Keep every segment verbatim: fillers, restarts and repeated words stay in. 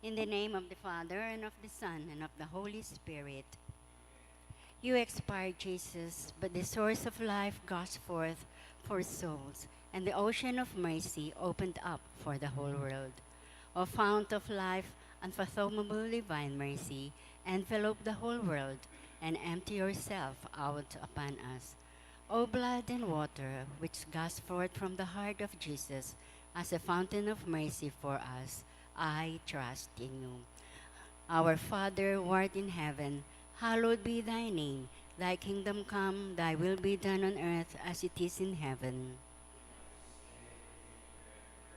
In the name of the Father, and of the Son, and of the Holy Spirit. You expired, Jesus, but the source of life gushed forth for souls, and the ocean of mercy opened up for the whole world. O fount of life, unfathomable divine mercy, envelope the whole world and empty yourself out upon us. O blood and water, which gushed forth from the heart of Jesus as a fountain of mercy for us, I trust in you. Our Father, who art in heaven, hallowed be thy name. Thy kingdom come, thy will be done on earth as it is in heaven.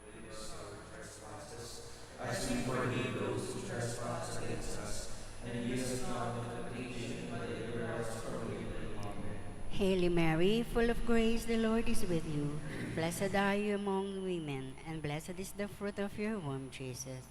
Forgive us our trespasses, as we forgive those who trespass against us. And lead us not into temptation, but deliver us from evil. Amen. Hail Mary, full of grace, the Lord is with you. Blessed are you among women, and blessed is the fruit of your womb, Jesus.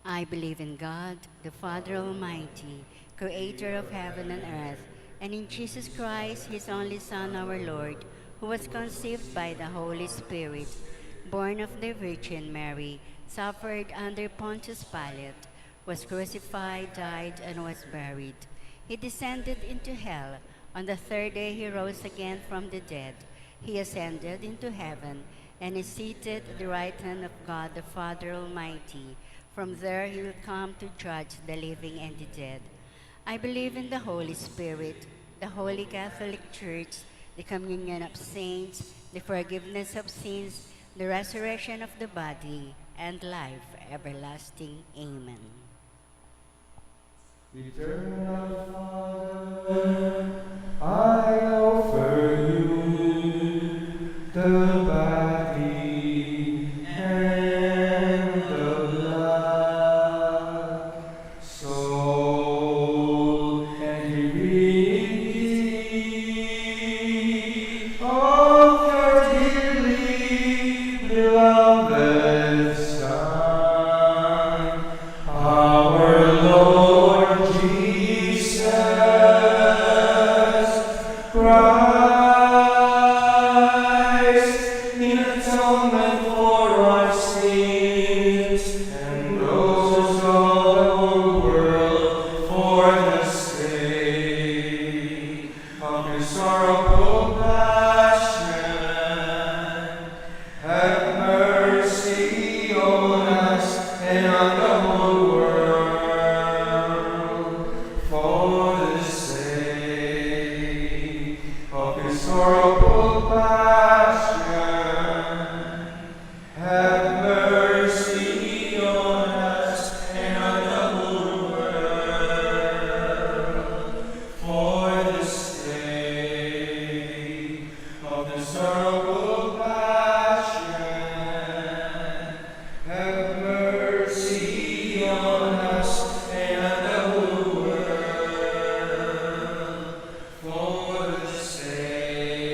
I believe in God, the Father Almighty, creator of heaven and earth, and in Jesus Christ, his only Son, our Lord, who was conceived by the Holy Spirit, born of the Virgin Mary, suffered under Pontius Pilate, was crucified, died, and was buried. He descended into hell. On the third day he rose again from the dead. He ascended into heaven and is seated at the right hand of God the Father Almighty. From there he will come to judge the living and the dead. I believe in the Holy Spirit, the Holy Catholic Church, the communion of saints, the forgiveness of sins, the resurrection of the body, and life everlasting. Amen. Eternal Father, I offer you the body and the blood, soul and divinity of your dearly beloved Son, our Lord Jesus Christ, in atonement for our sins and those of the whole world, for the sake of his sorrowful passion, have mercy on us and on the whole world, for the sake of his sorrowful passion. Have mercy on us and on the whole world, for the sake of the sorrowful passion. Have mercy on us and on the whole world, for the sake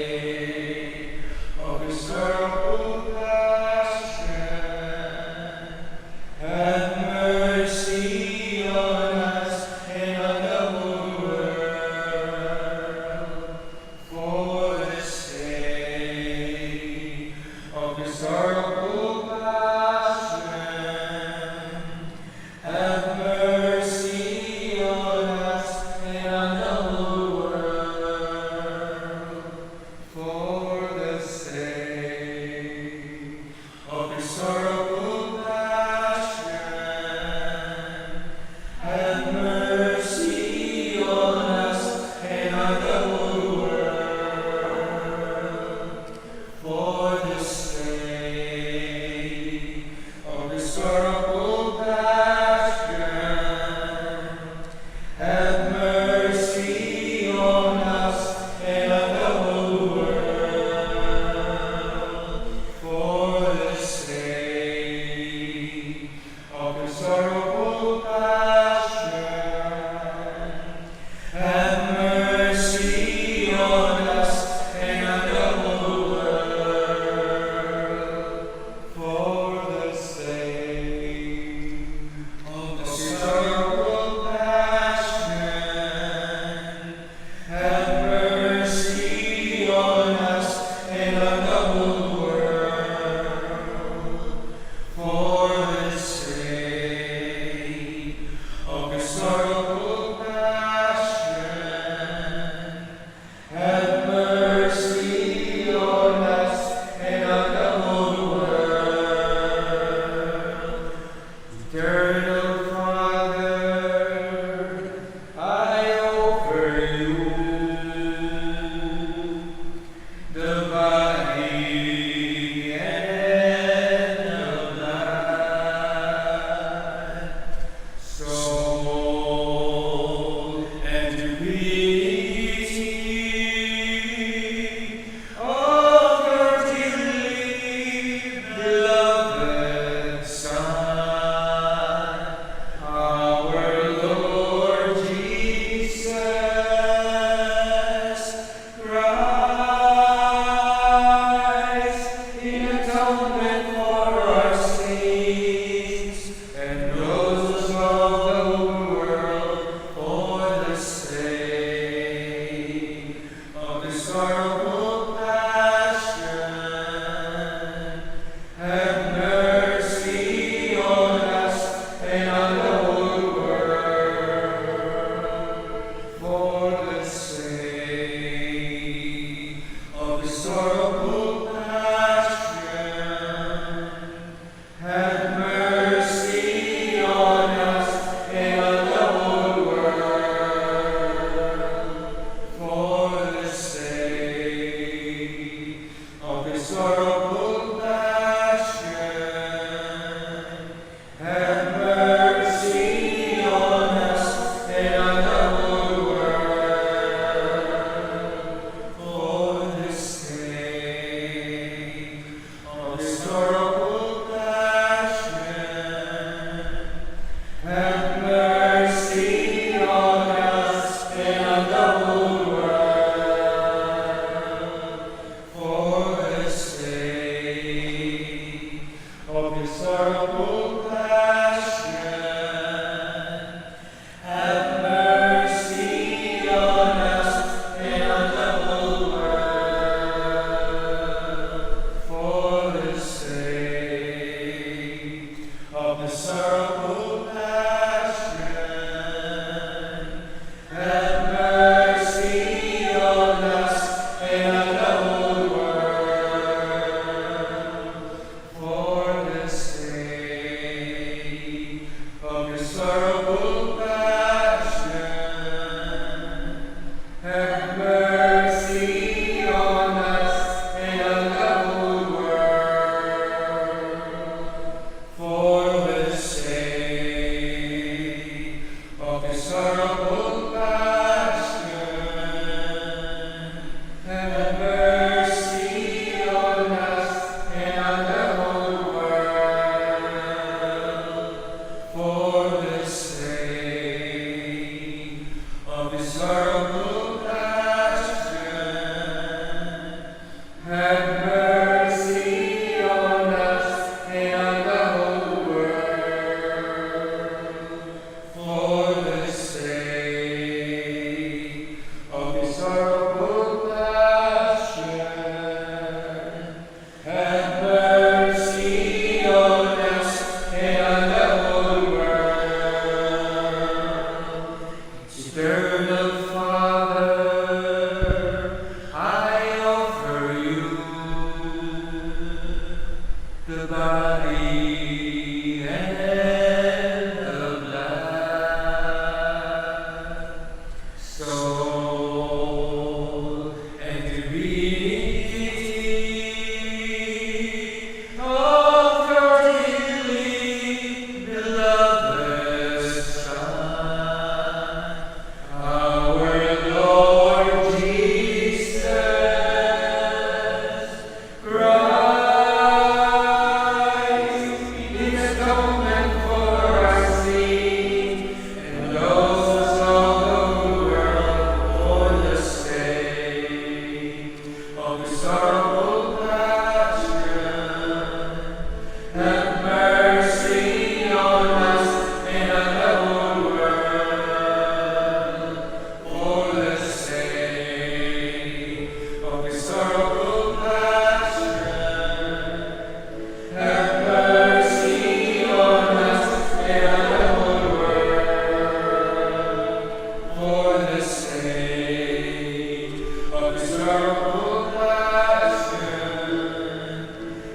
Pity of your dearly beloved Son, our Lord Jesus Christ, in atonement for our sins, and those of the world for the sake of the sorrowful passion. Have mercy on us and on the whole world, for the sake of the sorrowful passion. Have mercy on us and on the whole world, for the sake of the sorrowful passion. Have mercy on us and on the whole world, for the sake of the sorrowful passion. Have mercy on us and on the whole world, for the sake of the sorrowful passion. Have mercy on us and on the whole world, for the sake of the sorrowful passion. Have mercy on us and on the whole world, for the sake of the sorrowful passion. Have mercy on us and on the whole world, for the sake of the sorrowful passion. Have mercy on us and on the whole world, for the sake of the sorrowful passion. Have mercy on us and on the whole world, for the sake of the sorrowful passion. Have mercy on us and on the whole world. Eternal Father, I offer you the body and the blood, soul and divinity of your dearly beloved Son, our Lord Jesus Christ, in atonement for our sin and those of the world, for the sake of the sorrowful passion. Have mercy on us and on the whole world, for the sake of the sorrowful passion. Have mercy on us and on the whole world, for the sake of the sorrowful passion.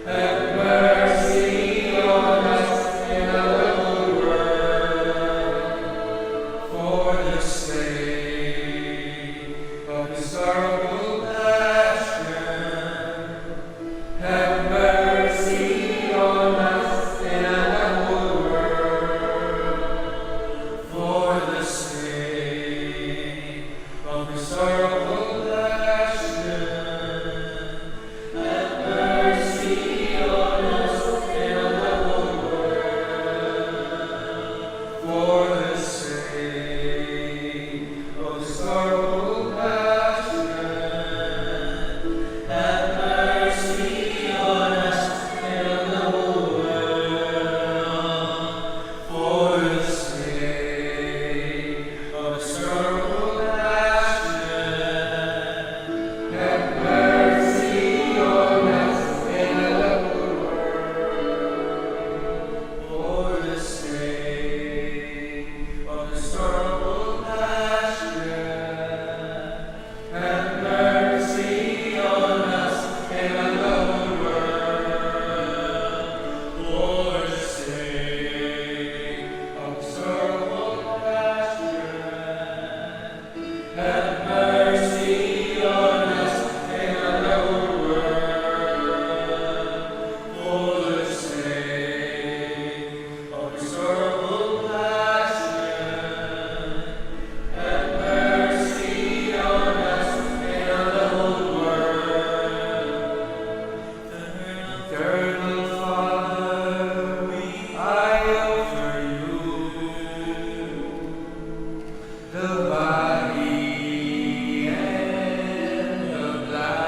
Have mercy on us and on the whole world, for the sake of the sorrowful passion. Have mercy on us and on the whole world, for the sake Of his sorrowful passion, have mercy on us and on the whole world. For the sake of his sorrowful passion, have mercy on us and on the whole world. For the sake of his sorrowful passion, have mercy on us and on the whole world. For the sake of his sorrowful passion, have mercy on us and on the whole world. For the sake of his sorrowful passion, have mercy on us and on the whole world. For the sake of his sorrowful passion, have mercy on us and on the whole world. Eternal Father, we offer you the body and the blood,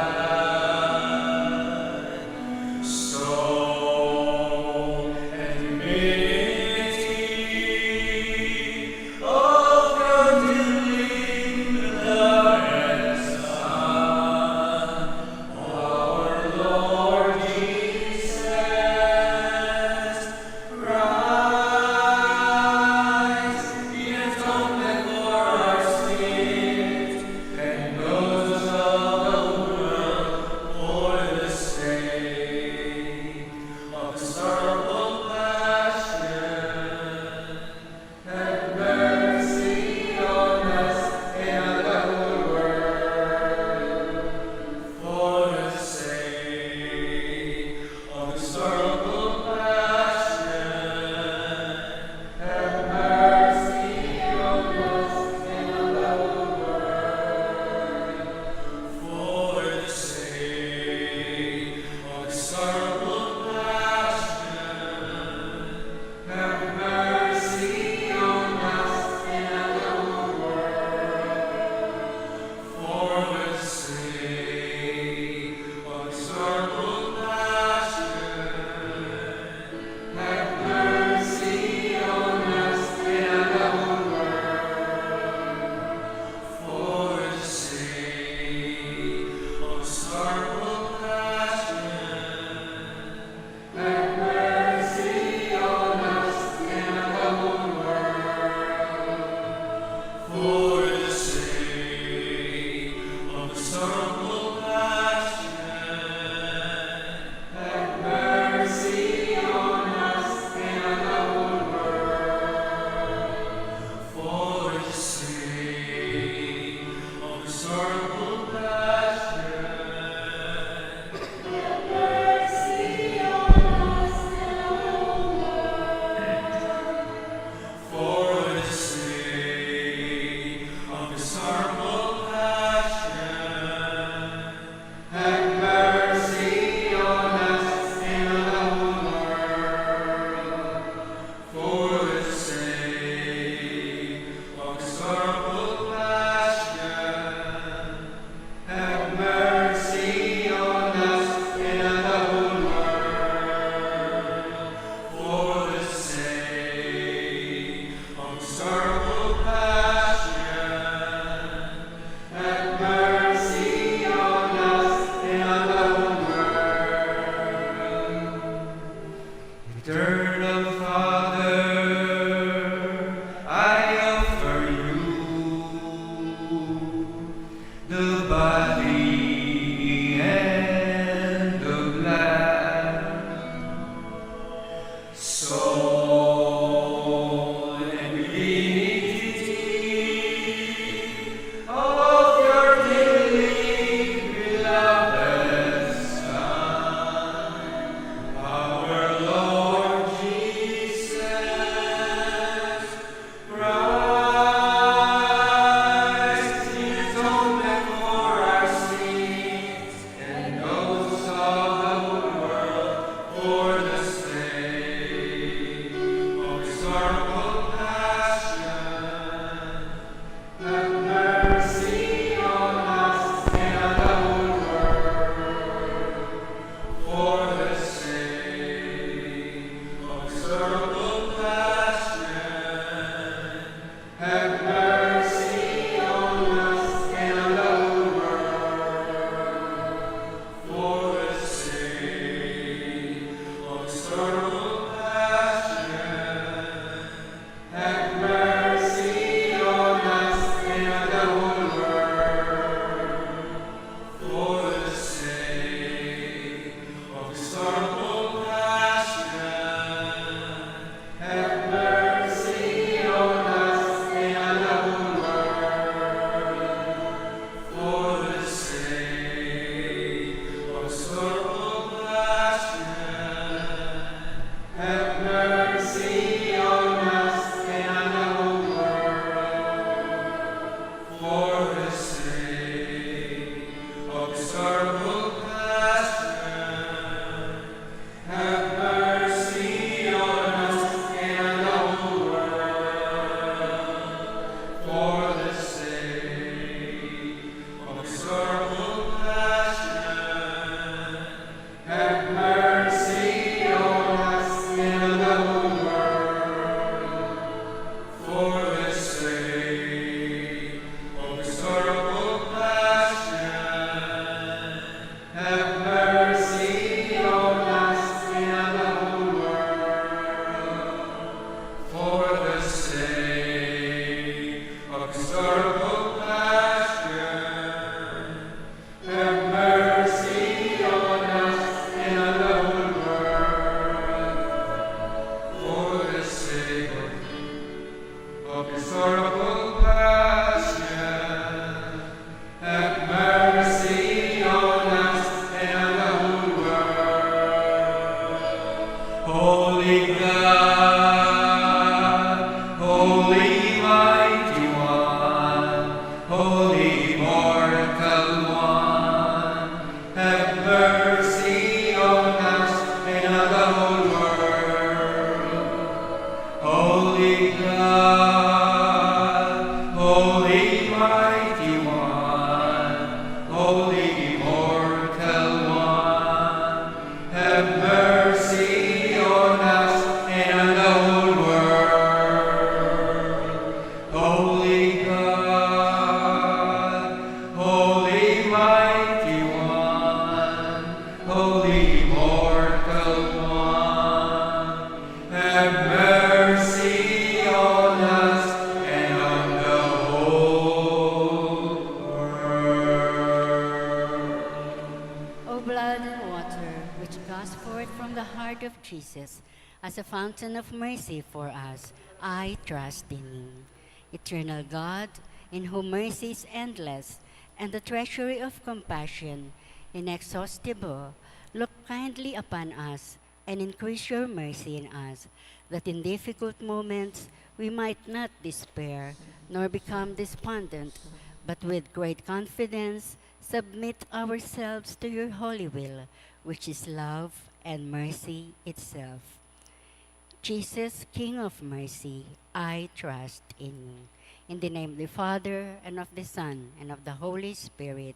soul and divinity of your dearly beloved Son, our Lord Jesus Christ, the atonement for our sins and those of the world. For the sake of the sorrowful passion, have mercy on us and on the whole world. For the sake of the sorrowful passion, have mercy on us and on the whole world. For the sake of the sorrowful passion, have mercy on us and on the whole world. For the sake of his sorrowful passion, have mercy on us and on the whole world. For the sake of his sorrowful passion, have mercy on us and on the whole world. For the sake of the sorrowful passion, have mercy on us and on the whole world. For the sake of the sorrowful passion, have mercy on us and on the whole world. For the sake of the sorrowful passion, have mercy on us and on the whole world. For the sake of the sorrowful passion, sake of his horrible passion, have mercy on us and on the whole world. For the sake of his horrible passion, have mercy on us and on the whole world. For the sake of his horrible passion, have mercy on us and on the whole world. For the sake of his horrible passion, have mercy on us and on the whole world. For the sake of his horrible passion, have mercy on us and on the whole world. Holy God, holy mighty one, holy immortal one, have mercy on us and on the whole world. Holy God, holy mighty one, holy immortal one, have mercy on us and on the whole world. Holy God, holy mighty one, holy immortal one, have mercy on us and on the whole world. O blood and water, which gush forth from the heart of Jesus as a fountain of mercy for us, I trust in you. Eternal God, in whom mercy is endless and the treasury of compassion inexhaustible, look kindly upon us and increase your mercy in us, that in difficult moments we might not despair nor become despondent, but with great confidence submit ourselves to your holy will, which is love and mercy itself. Jesus, King of mercy, I trust in you. In the name of the Father, and of the Son, and of the Holy Spirit.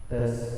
Test.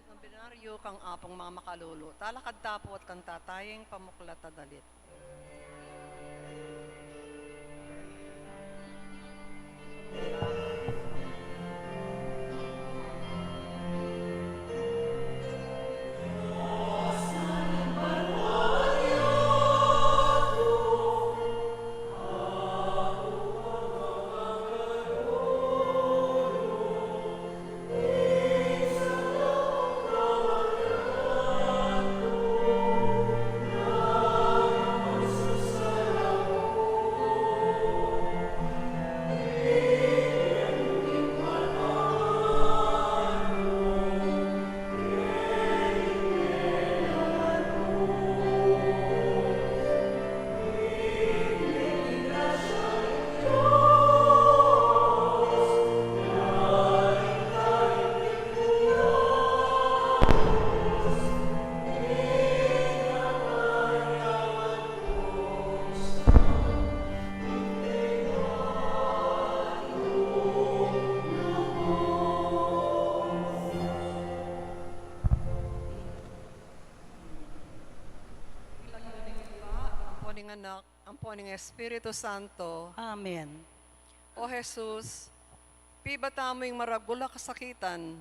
Nobenaryu kang Apung mamakalulu, talakad ta pu at kang tataying pamuklat a dalit. Bilang ning Ibpa, ampo ning Anak, ampo ning Espiritu Santo. Amen. O Jesus, pibata mu ing maragul a kasakitan,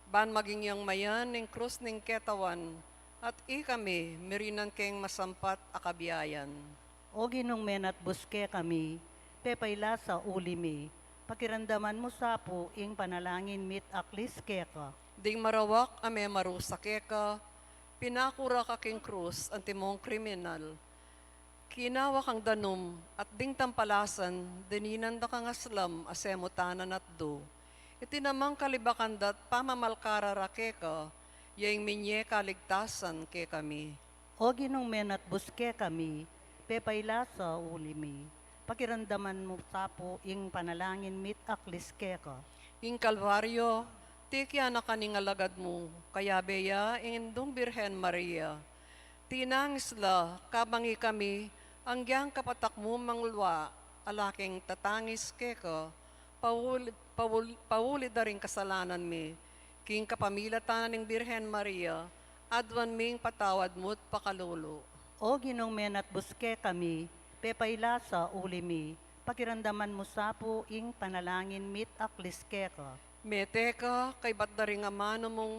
ban maging yang mayan ning krus ning ketawan, at ikami mirinan keng masampat a kabiayan. O Ginung menatbus kekami, pepaila sa uli mi, pakiramdaman mu sa pu ing panalangin mi't aklis keka. Ding marawak a memarusa keka, pinakura ka king krus antimong kriminal. Kinawa kang danum, at ding tampalasan, dininan da kang aslam a semutanan at du. Iti namang kalibakan da't pamamalkarara keka, ya ing minye kaligtasan kekami. O Ginung menatbus kekami, pepaila sa uli mi, pakiramdaman mu sa pu ing panalangin mi't aklis keka. Ing Kalbaryo, tikian na ka ning alagad mu, kayabe ya ing Indung Birhen Maria. Tinangis la, kabang ikami, anggiyang kapatak mu manglwa, ala keng tatangis keka, pauli, paul-, pauli da ring kasalanan mi, king kapamilatan ning Birhen Maria, aduan ming patawad mu't pakalulu. O Ginung menatbus kekami, pepaila sa uli mi, pakiramdaman mu sa pu ing panalangin mi't aklis keka. Mete ka kaybat da ring amanu mung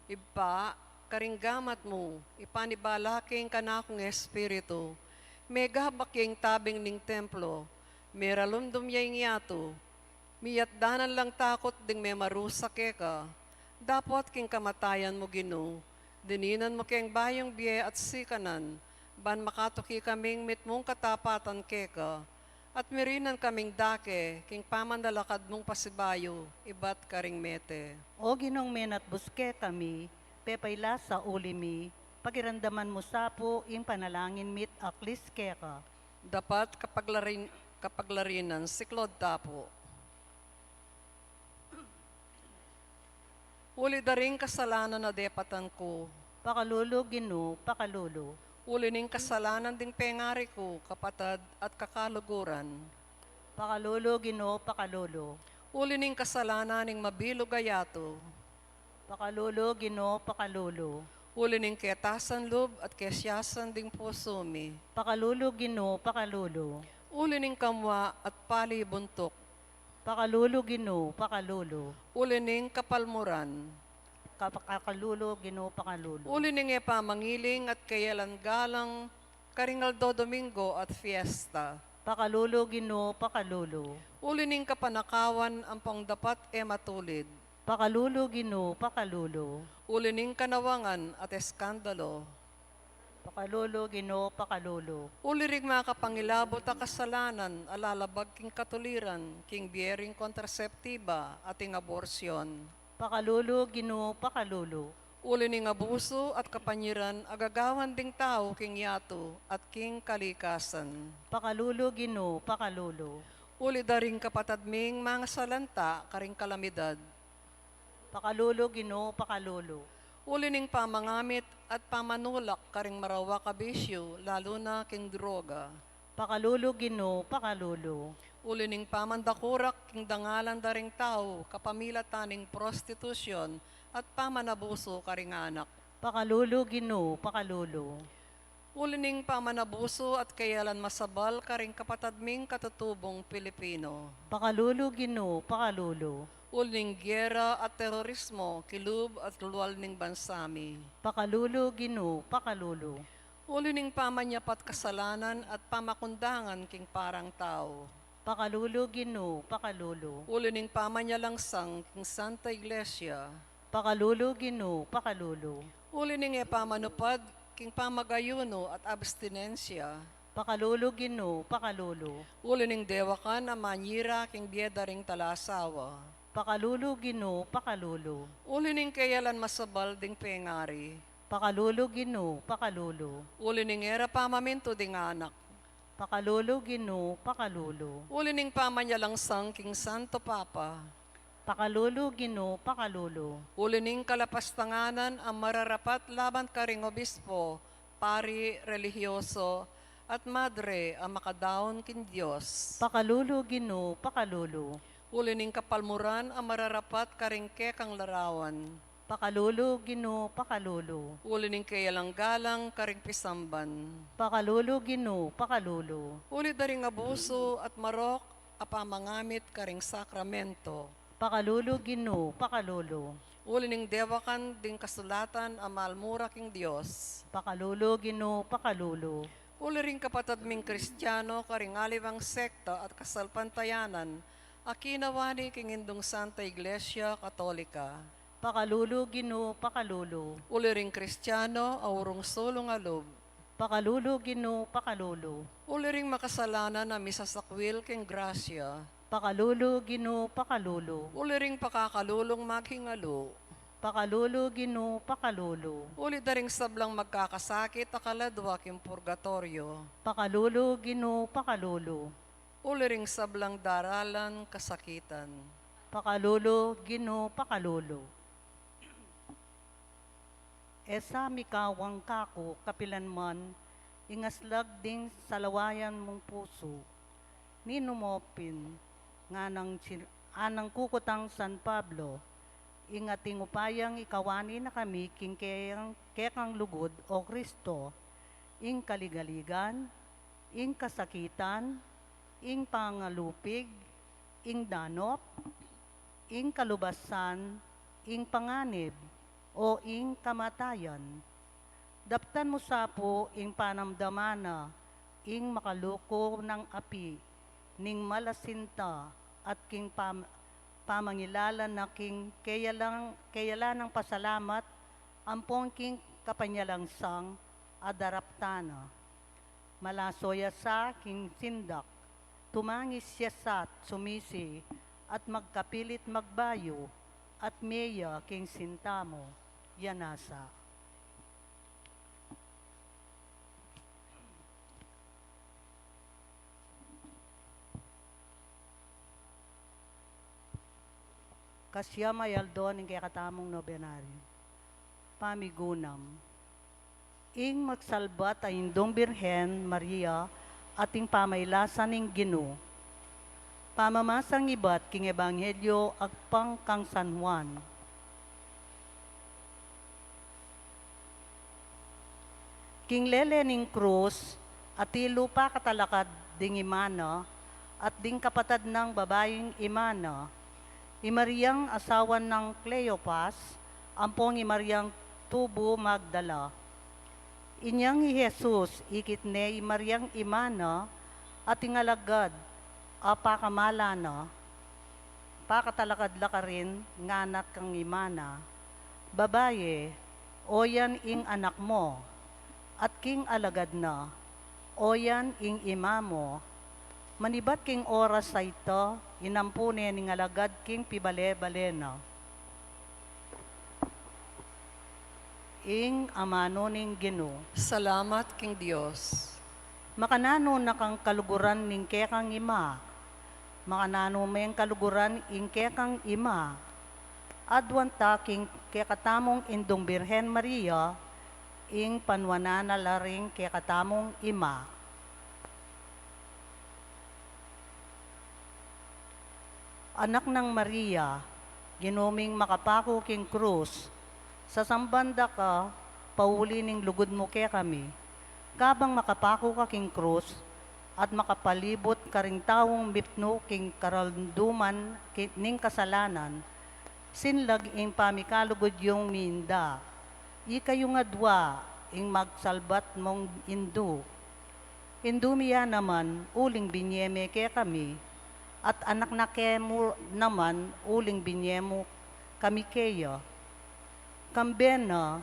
Ibpa, karing gamat mu, ipanibala keng kanakung espiritu. Megabak ya ing tabing ning templo, meralumdum ya ing yatu, miyatdanan lang takut ding memarusa keka, dapot king kamatayan mu, Ginu, Dininan mu keng bayung bie at sikanan, ban makatuki kaming mitmung katapatan keka, at mirinan kaming dake king pamanalakad mung pasibayu ibat karing mete. O Ginung menatbus kekami, pepailasa uli mi, pakiramdaman mu sa pu ing panalangin mit aklis keka. Dapat kapaglarin-, kapaglarinan, siklod ta pu. Uli da ring kasalanan a depatan ku. Pakalulu, Ginu, pakalulu. Uli ning kasalanan ding pengari ku, kapatad at kakaluguran. Pakalulu, Ginu, pakalulu. Uli ning kasalanan ning mabilug a yatu. Pakalulu, Ginu, pakalulu. Uli ning ketasan lub at kesiasan ding pusu mi. Pakalulu, Ginu, pakalulu. Uli ning kamua at pali buntuk. Pakalulu, Ginu, pakalulu. Uli ning kapalmuran. Kap-, pakalulu, Ginu, pakalulu. Uli ning e pamangiling at keyalan galang karing aldo Domingo at fiesta. Pakalulu, Ginu, pakalulu. Uli ning kapanakawan ampong dapat e matulid. Pakalulu, Ginu, pakalulu. Uli ning kanawangan at eskandalo. Pakalulu, Ginu, pakalulu. Uli ring makapangilabut a kasalanan a lalabag king katuliran, king bie ring kontraseptiba at ing aborsion. Pakalulu, Ginu, pakalulu. Uli ning abusu at kapanyiran a gagawan ding tau king yatu at king kalikasan. Pakalulu, Ginu, pakalulu. Uli da ring kapatad ming mangasalanta karing kalamidad. Pakalulu, Ginu, pakalulu. Uli ning pamangamit at pamanulak karing marawak a bisyu, lalu na king droga. Pakalulu, Ginu, pakalulu. Uli ning pamandakurak king dangalan da ring tau, kapamilatan ning prostitusyon at pamanabusu karing anak. Pakalulu, Ginu, pakalulu. Uli ning pamanabusu at keyalan masabal karing kapatad ming katutubung Pilipino. Pakalulu, Ginu, pakalulu. Uli ning gera at terorismo, kilub at lual ning bansa mi. Pakalulu, Ginu, pakalulu. Uli ning pamanyapat kasalanan at pamakundangan king parang tau. Pakalulu, Ginu, pakalulu. Uli ning pamanyalangsang king Santa Iglesia. Pakalulu, Ginu, pakalulu. Uli ning e pamanupad king pamagayunu at abstinensya. Pakalulu, Ginu, pakalulu. Uli ning dewakan a manyira king bie da ring talasawa. Pakalulu, Ginu, pakalulu. Uli ning keyalan masabal ding pengari. Pakalulu, Ginu, pakalulu. Uli ning e ra pamamintu ding anak. Pakalulu, Ginu, pakalulu. Uli ning pamanyalangsang king Santo Papa. Pakalulu, Ginu, pakalulu. Uli ning kalapastanganan a mararapat laban karing obispo, pari, relihiyoso, at madre a makadaun king Dios. Pakalulu, Ginu, pakalulu. Uli ning kapalmuran a mararapat karing kekang larawan. Pakalulu, Ginu, pakalulu. Uli ning keyalang galang karing pisamban. Pakalulu, Ginu, pakalulu. Uli da ring abusu at marok a pamangamit karing sakramento. Pakalulu, Ginu, pakalulu. Uli ning dewakan ding kasulatan a malmura king Dios. Pakalulu, Ginu, pakalulu. Uli ring kapatad ming Kristiano karing aliwang sekta at kasalpantayanan a kinawani king Indung Santa Iglesia Katolika. Pakalulu, Ginu, pakalulu. Uli ring Kristiano a urung sulung a lub. Pakalulu, Ginu, pakalulu. Uli ring makasalanan a misasakwil king grasya. Pakalulu, Ginu, pakalulu. Uli ring pakakalulung maghingalu. Pakalulu, Ginu, pakalulu. Uli da ring sablang magkakasakit a kaladwa king purgatoryo. Pakalulu, Ginu, pakalulu. Uli ring sablang daralan kasakitan. Pakalulu, Ginu, pakalulu. E sa mikawang kaku kapilan man ing aslag ding salawayan mung pusu. Ninu mu pin, nganang si-, anang kukutang San Pablo, ing ating upayang ikawani na kami king keyang, kekang lugud, O Kristo, ing kaligaligan, ing kasakitan, ing pangalupig, ing danop, ing kalubasan, ing panganib, o ing kamatayan. Daptan mu sa pu ing panamdaman na ing makaluku nang api ning malasinta at king pam-, pamangilala na king keyalang, keyalanang pasalamat ampong king kapanyalangsang a daraptan na. Malaso ya sa king sindak, tumangis ya sa't sumisi, at magkapilit magbayu, at meya king sinta mu, ya nasa. Kasya mayaldo ning kekatamung nobenaryo. Pamigunam. Ing magsalbat a Indung Birhen Maria ating pamailasa ning Ginu. Pamamasang ibat king Ebanghelyo agpang kang San Juan. King lele ning krus, atilu pakatalakad ding ima na, at ding kapatad nang babaing ima na, i Mariang asawa nang Cleopas, ampong i Mariang tubu Magdala. Inyang i Jesus, ikit ne i Mariang ima na, at ing alagad a pakamalan na, pakatalakad la karin ngana kang ima na, Babaye, oyan ing anak mu, at king alagad na, oyan ing ima mu. Manibat king oras a ita, inampu ne ning alagad king pibale-bale na. Ing amanu ning Ginu. Salamat king Dios. Makananu na kang kaluguran ning kekang ima? Makananu meng kaluguran ing kekang ima? Aduan ta king kekatamung Indung Birhen Maria, ing panuanan na la ring kekatamung ima. Anak nang Maria, Ginu ming makapaku king krus, sasamban da ka pauli ning lugud mu kekami. Kabang makapaku ka king krus, at makapalibut karing taung mipnu king karalanduman ki-, ning kasalanan, sinlag ing pamikalugud yung minda. Ikayung adua ing magsalbat mung Indu. Indu mi ya naman uling binye me kekami, at anak na ke mu naman uling binye mu kami keya. Kambe na,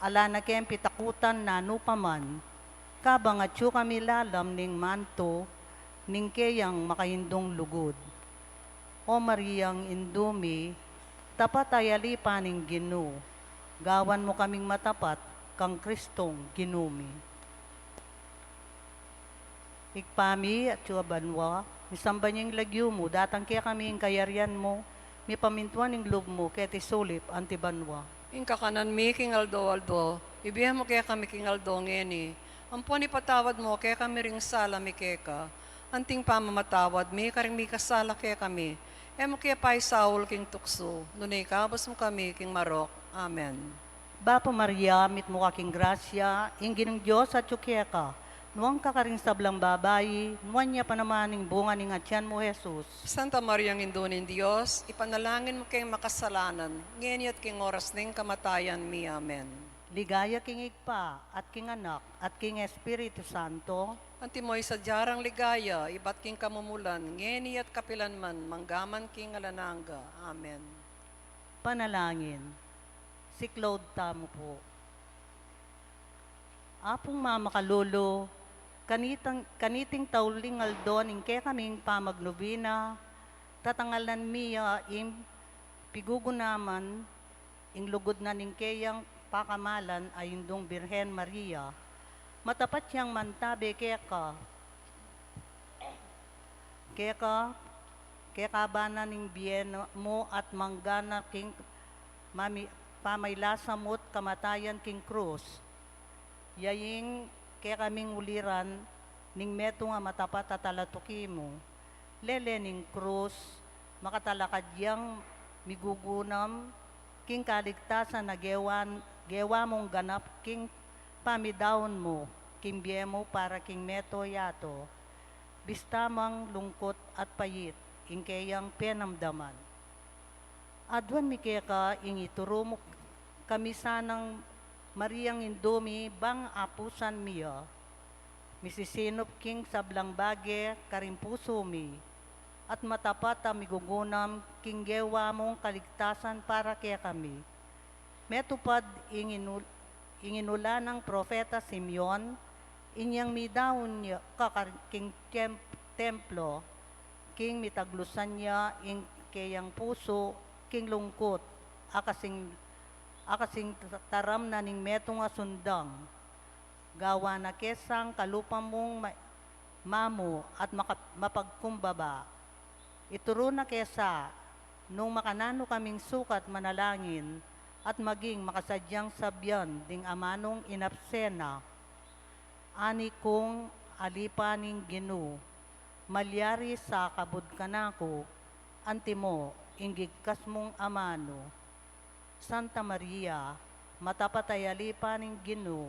ala na keng pitakutan nanu pa man, kabang atyu kami lalam ning mantu ning keyang makaindung lugud. O Mariang Indu mi, tapat a yalipa ning Ginu, gawan mu kaming matapat kang Kristong Ginu mi. Ibpa mi, atyu ka banua, misamban ya ing lagyu mu, datang kekami ing kayarian mu, mipamintuan ing lub mu, keti sulip anti banua. Ing kakanan mi king aldo-aldo, ibie mu kekami king aldo ngeni, ampon ipatawad mu kekami ring sala mi keka, anting pamamatawad mi karing mikasala kekami, e mu ke paisaul king tuksu, nune ikabus mu kami king marok. Amen. Bapu Maria, mitmu ka king grasya, ing Ginung Dios atyu keka, nuan ka karing sablang babai, nuan ya pa naman ing bunga ning atian mu, Jesus. Santa Mariang Indu ning Dios, ipanalangin mu keng makasalanan, ngeni at king oras ning kamatayan mi. Amen. Ligaya king Ibpa, at king Anak, at king Espiritu Santo. Antimo ing sadya rang ligaya, ibat king kamumulan, ngeni at kapilan man, manggaman king alang angga. Amen. Panalangin. Siklaud tamu pu. Apung mamakalulu, kanitang, kaniting tauling aldo ning kekaming pamagnubina, tatangalan mi ya ing pigugunaman, ing lugud na ning keyang pakamalan a Indung Birhen Maria, matapat yang mantabe keka, keka, kekabanan ning bie mu at manggana king mami-, pamailasa mu't kamatayan king krus. Ya ing kekaming uliran ning metung a matapat a talatuki mu. Lele ning krus, makatalakad yang migugunam king kaligtasan a gewan-, gewa mung ganap king pamidaun mu king bie mu para king meto yatu. Bista mang lungkut at pait ing keyang penamdaman. Aduan mi keka ing ituru mu kami sanang Mariang Indu mi bang apusan mi ya. Misisinup king sablang bage karing pusu mi, at matapat a migugunam king gewa mung kaligtasan para kekami. Metupad ing inul-, Ing inulat nang propeta Simeon, inyang midaun ya ka kar-, king tem-, templo, king mitaglusan ya ing keyang pusu king lungkut, akasing, akasing taram na ning metung a sundang. Gawan na ke sang kalupa mung ma-, mamu at maka-, mapagkumbaba. Ituru na ke sa, nung makananu kaming sukat manalangin at maging makasadyang sabyan ding amanung inapsena. Ani kung alipa ning Ginu, malyari sa kabud kanaku, antimo ing gigkas mung amanu. Santa Maria, matapat a alipa ning Ginu,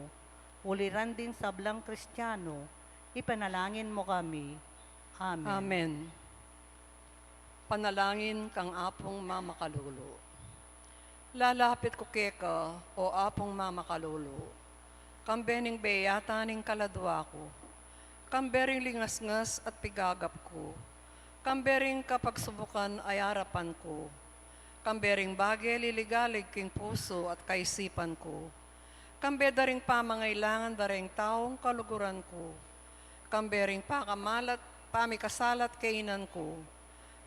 uliran ding sablang Kristiano, ipanalangin mu kami. Amen. Amen. Panalangin kang Apung Mamakalulu. Lalapit ku keka, o Apung Mamakalulu, kambe ning beyatan ning kaladwa ku, kambe ring lingasngas at pigagap ku, kambe ring kapagsubukan a arapan ku, kambe ring bage liligalig king pusu at kaisipan ku, kambe da ring pamangailangan da reng taung kaluguran ku, kambe ring pakamalat, pamikasalat kainan ku,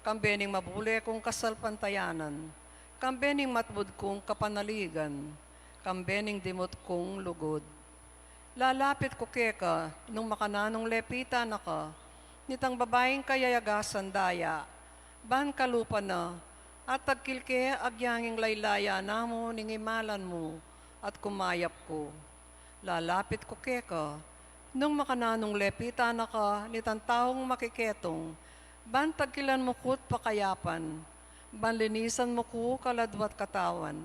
kambe ning mabule kung kasalpantayanan, kambe ning matbud kung kapanaligan, kambe ning dimut kung lugud. Lalapit ku keka, nung makananung lepitan na ka, nitang babaing kayayagasan daya, ban kalupa na, at tagkil ke agyang ing laylaya na mu ning imalan mu, at kumayap ku. Lalapit ku keka, nung makananung lepitan na ka, nitang taung makiketung, ban tagkilan mu ku't pakayapan, ban linisan mu ku kaladwa't katawan,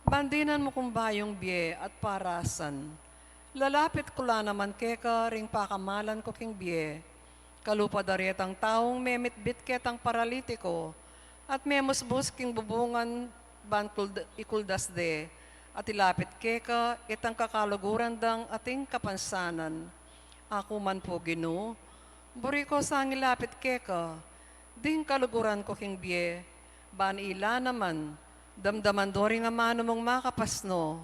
ban dinan mu kung bayung bie at parasan. Lalapit ku la naman keka ring pakamalan ku king bie, kalupa da retang taung memitbit ketang paralitiko, at memusbus king bubungan ban kuld-, ikuldas de, at ilapit keka itang kakaluguran dang ating kapansanan. Aku man pu, Ginu, buri ku sang ilapit keka ding kaluguran ku king bie, ban ila naman, damdaman do ring amanu mung makapasno,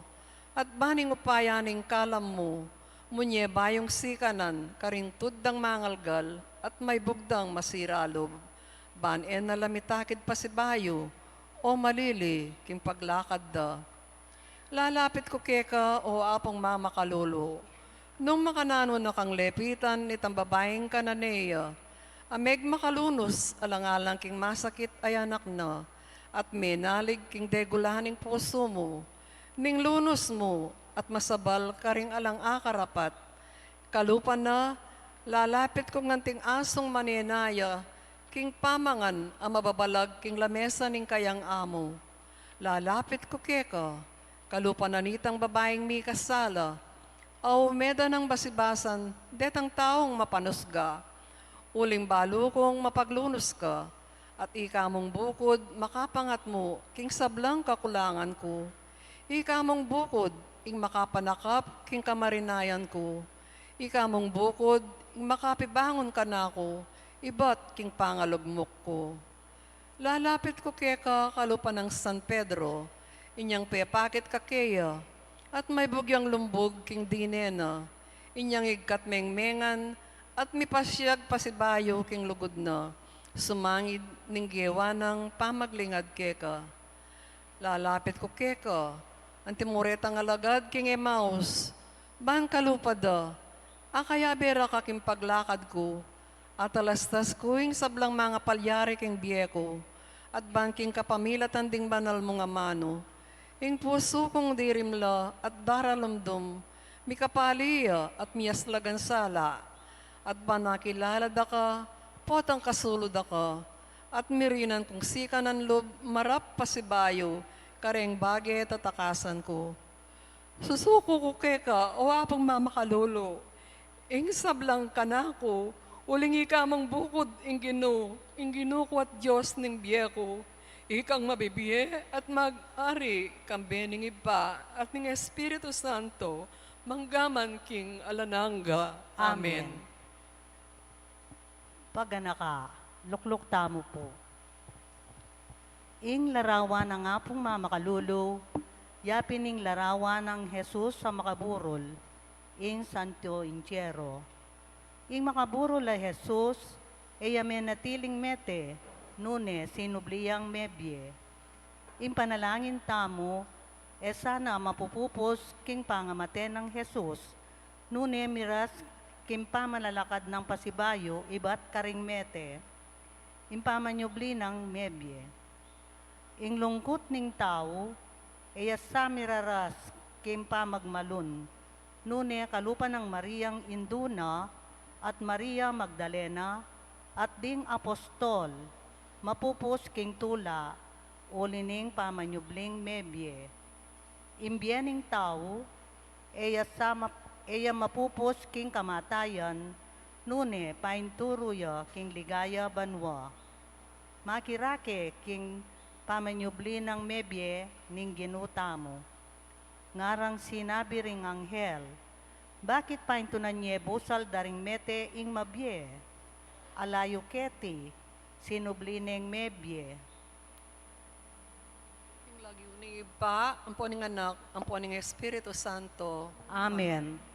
at ban ing upaya ning kalam mu, munye bayung sikanan karing tud dang mangalgal at maibug dang masira lub, ban e na la mitakid pasibayu o malili king paglakad da. Lalapit ku keka, o Apung Mamakalulu, nung makananu na kang lepitan nitang babaing Cananea, a megmakalunus alang-alang king masakit a anak na, at menalig king degulan ning pusu mu, ning lunus mu at masabal karing alang akarapat. Kalupa na, lalapit kung anting asung manenaya king pamangan a mababalag king lamesa ning kayang amu. Lalapit ku keka, kalupa na nitang babaing mikasala, a ume da nang basibasan detang taung mapanusga. Uling balu kung mapaglunus ka, at ika mung bukud makapangatmu king sablang kakulangan ku. Ika mung bukud ing makapanakap king kamarinayan ku. Ika mung bukud ing makapibangun kanaku ibat king pangalugmuk ku. Lalapit ku keka kalupa nang San Pedro, inyang pepakit kakeya, at maibug yang lumbug king dine na, inyang igkat mengmengan, at mipasyag pasibayu king lugud na, sumangid ning gewa nang pamaglingad keka. Lalapit ku keka, antimo retang alagad king Emaus, ban kalupa da, akayabe ra ka king paglakad ku, atalastas ku ing sablang mangapalyari king bie ku, at ban king kapamilatan ding banal mung amanu, ing pusu kung dirimla at daralumdum, mikapali ya at miyaslagan sala, at ban makilala da ka, potang kasulu da ka, at mirinan kung sikanan lub marap pasibayu kareng bage tatakasan ku. Susuku ku keka, o Apung Mamakalulu, ing sablang kanaku, uling ika mung bukud ing Ginu, ing Ginu ku at Dios ning bie ku. Ikang mabibie at mag-ari, kambe ning Ibpa at ning Espiritu Santo, manggaman king alang angga. Amen. Amen. Paganaka, lukluk tamu pu. Ing larawan nang Apung Mamakalulu, Ya pin ing larawan nang Jesus a makaburul, ing Santo Entierro. Ing makaburul a Jesus, e ya menatiling mete, nune sinubli yang mebie. Ing panalangin tamu, e sana mapupupus king pangamate nang Jesus, nune miras king pamalalakad nang pasibayu ibat karing mete, ing pamanyubli nang mebie. Ing lungkut ning tau, e ya sa miraras king pamagmalun, nune kalupa nang Mariang indu na, at Maria Magdalena, at ding apostol, mapupus king tula, uli ning pamanyubling mebie. Ing bie ning tau, e ya sa map-, e ya mapupus king kamatayan, nune painturu ya king ligaya banua. Makirake king pamanyubli nang mebie ning Ginu tamu. Ngarang sinabi ring anghel, "Bakit paintunan ye busal daring mete ing mabie? Ala yu keti, sinubli neng mebie." Ing lagyu ning Ibpa, ampo ning Anak, ampo ning Espiritu Santo. Amen.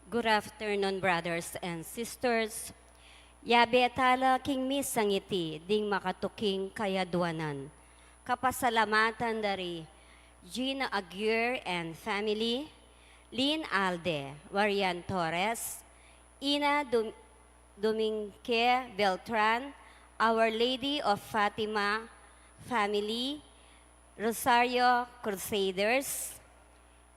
Good afternoon, brothers and sisters. Yabe tala king misang iti ding makatuking kayadwanan. Kapasalamatan dari Gina Aguirre and family, Lynn Alde, Marian Torres, Ina Dum-, Dominque Beltran, Our Lady of Fatima family, Rosario Crusaders,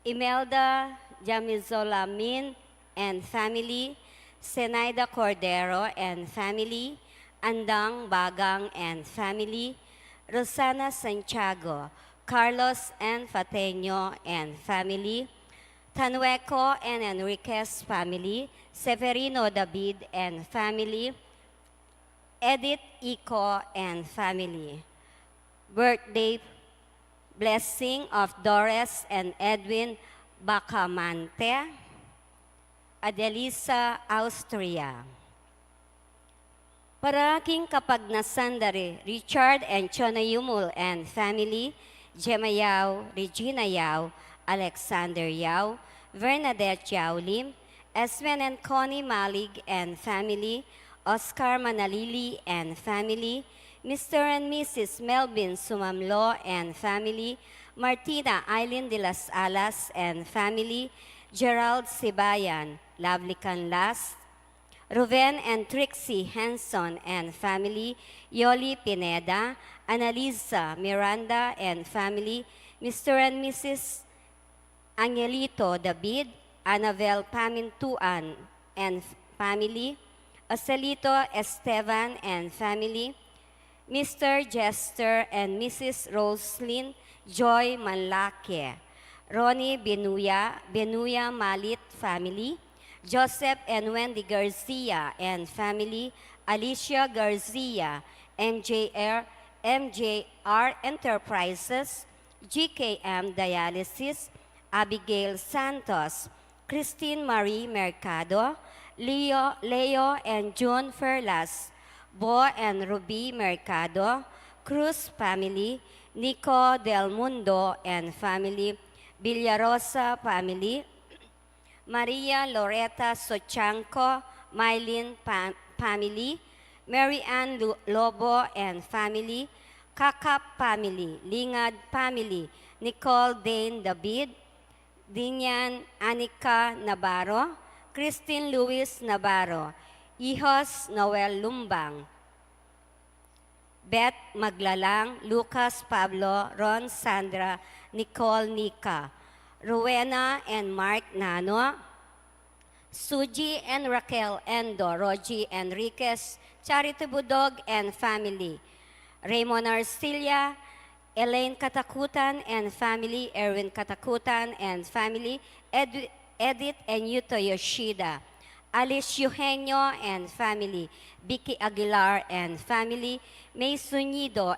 Imelda Jamizolamin and family, Zenaida Cordero and family, Andang Bagang and family, Rosana Santiago, Carlos and Fateño and family, Tanueco and Enriquez family, Severino David and family, Edith Ico and family. Birthday blessing of Doris and Edwin Bacamante, Adelisa, Austria. Para king kapagnasan dari Richard and Chona Yumul and family, Gemma Yao, Regina Yao, Alexander Yao, Bernadette Yao Lim, Esmen and Connie Malig and family, Oscar Manalili and family, Mister and Missus Melvin Sumamlo and family, Martina Eileen de las Alas and family, Gerald Sibayan, Lovely Canlas, Ruben and Trixie Henson and family, Yoli Pineda, Annalisa Miranda and family, Mister and Missus Angelito David, Annabel Pamintuan and family, Ocelito Esteban and family, Mister Jester and Missus Roslyn Joy Manlake, Ronnie Benuya, Benuya Malit family, Joseph and Wendy Garcia and family, Alicia Garcia, M J R, M J R Enterprises, G K M Dialysis, Abigail Santos, Christine Marie Mercado, Leo, Leo and June Ferlas, Bo and Ruby Mercado, Cruz family, Nico Del Mundo and family, Villarosa family, Maria Loreta Sochanco, Mylene pa-, family, Mary Ann Lu-, Lobo and family, Kakap family, Lingad family, Nicole Dane David, Dinian Anika Navarro, Christine Luis Navarro, Ihos Noel Lumbang, Beth Maglalang, Lucas Pablo, Ron Sandra, Nicole Nika, Rowena and Mark Nano, Suji and Raquel Endo, Rogie Enriquez, Charity Budog and family, Raymond Arcilla, Elaine Katakutan and family, Erwin Katakutan and family, Ed-, Edith and Yuto Yoshida, Alice Eugenio and family, Vicky Aguilar and family, May Sunido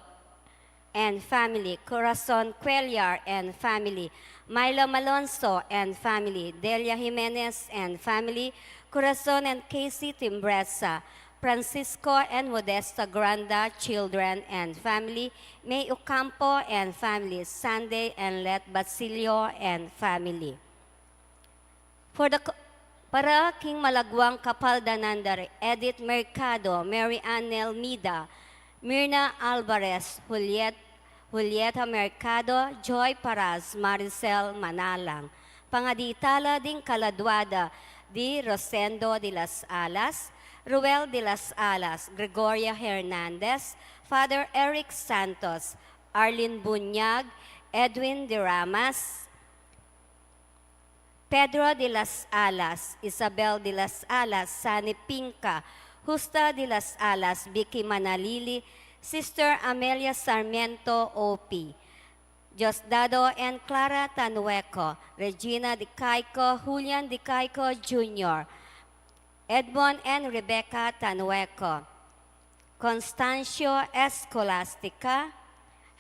and family, Corazon Cuellar and family, Milo Malonzo and family, Delia Jimenez and family, Corazon and Casey Timbresa, Francisco and Modesta Granda, children and family, May Ocampo and family, Sunday and Let Basilio and family. For the co-, para king malaguang kapaldanan dari Edith Mercado, Mary Ann Nelmida, Mirna Alvarez, Juliet, Julieta Mercado, Joy Paras, Maricel Manalang. Pangadi tala ding kaladua da di Rosendo de las Alas, Ruel de las Alas, Gregoria Hernandez, Father Eric Santos, Arlene Bunyag, Edwin de Ramas, Pedro de las Alas, Isabel de las Alas, Sani Pinca, Justa de las Alas, Vicky Manalili, Sister Amelia Sarmiento, O P, Diosdado and Clara Tanueco, Regina de Caico, Julian de Caico Junior, Edmond and Rebecca Tanueco, Constancio Escolastica,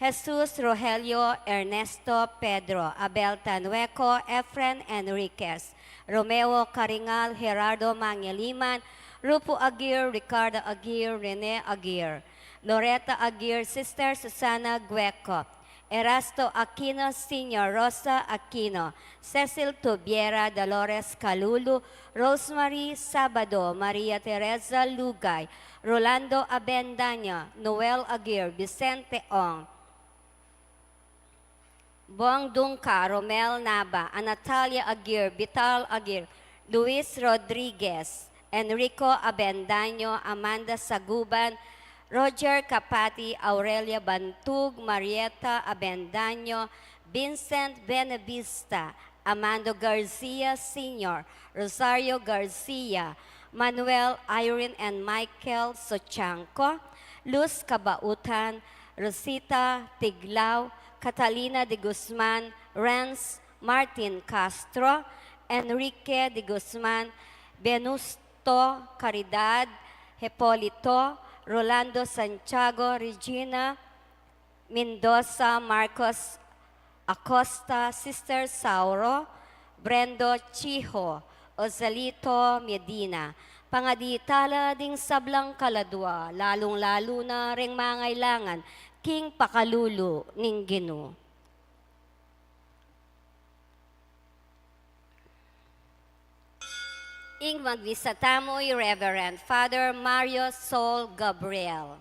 Jesus Rogelio Ernesto Pedro, Abel Tanueco, Efren Enriquez, Romeo Caringal, Gerardo Mangeliman, Rupo Aguirre, Ricardo Aguirre, Rene Aguirre, Loretta Aguirre, Sister Susana Gueco, Erasto Aquino Senior, Rosa Aquino, Cecil Tubiera, Dolores Calulu, Rosemary Sabado, Maria Teresa Lugay, Rolando Abendaño, Noel Aguirre, Vicente Ong, Bong Dungca, Romel Nava, Anatalia Aguirre, Vital Aguirre, Luis Rodriguez, Enrico Abendaño, Amanda Saguban, Roger Capati, Aurelia Bantug, Marieta Abendaño, Vincent Benavista, Amando Garcia Senior, Rosario Garcia, Manuel, Irene and Michael Sochanco, Luz Cabautan, Rosita Tiglao, Catalina de Guzman, Renz Martin Castro, Enrique de Guzman, Venusto Caridad, Hipolito, Rolando Santiago, Regina Mendoza, Marcos Acosta, Sister Sauro, Brendo Chiho, Ozelito Medina. Pangadi tala ding sablang kaladua, lalung-lalu na reng mangailangan king pakalulu ning Ginu. Ing magmisa tamu i Reverend Father Mario Sol Gabriel.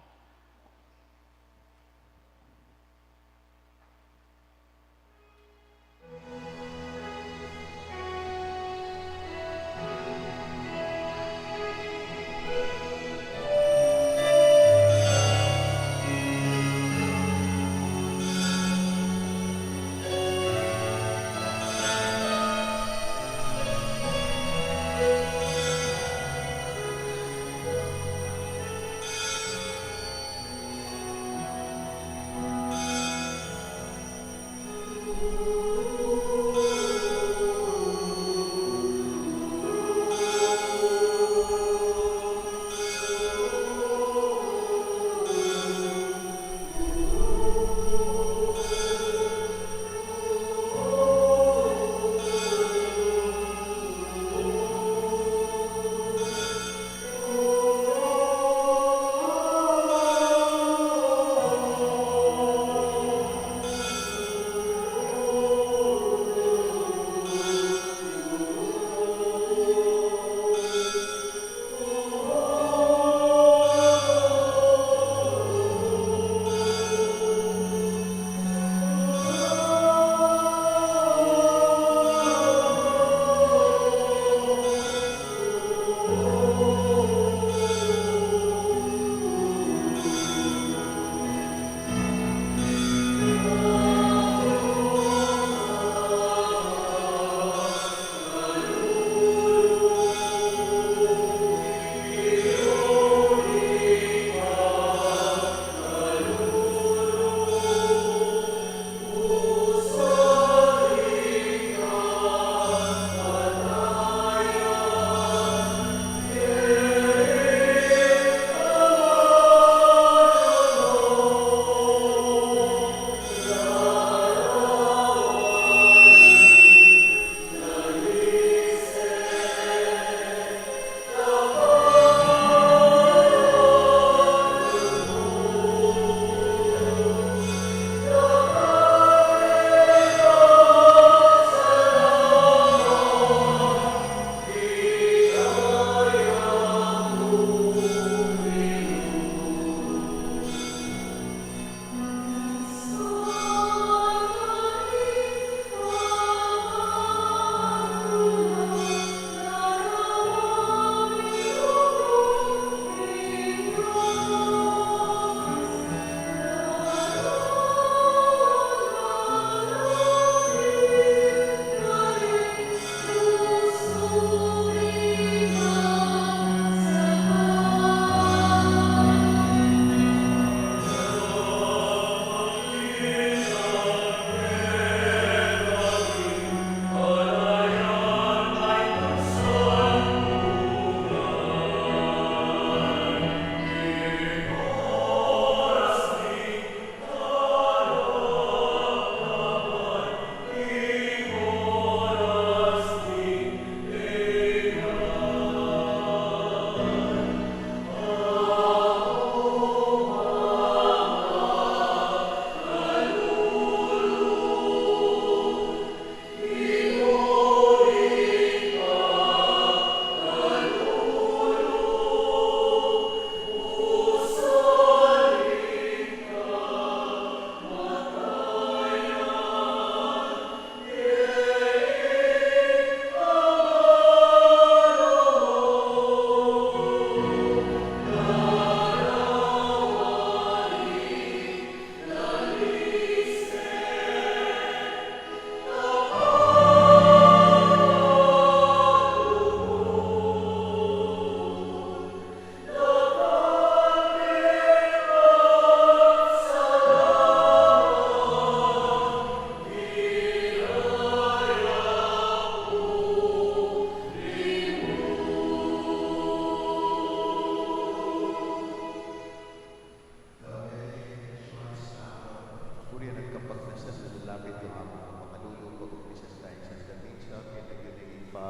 Sa lalapit yu, Among Makalulu, pag-umpisan taya ing Santa Misa, king lagyu ning Ibpa,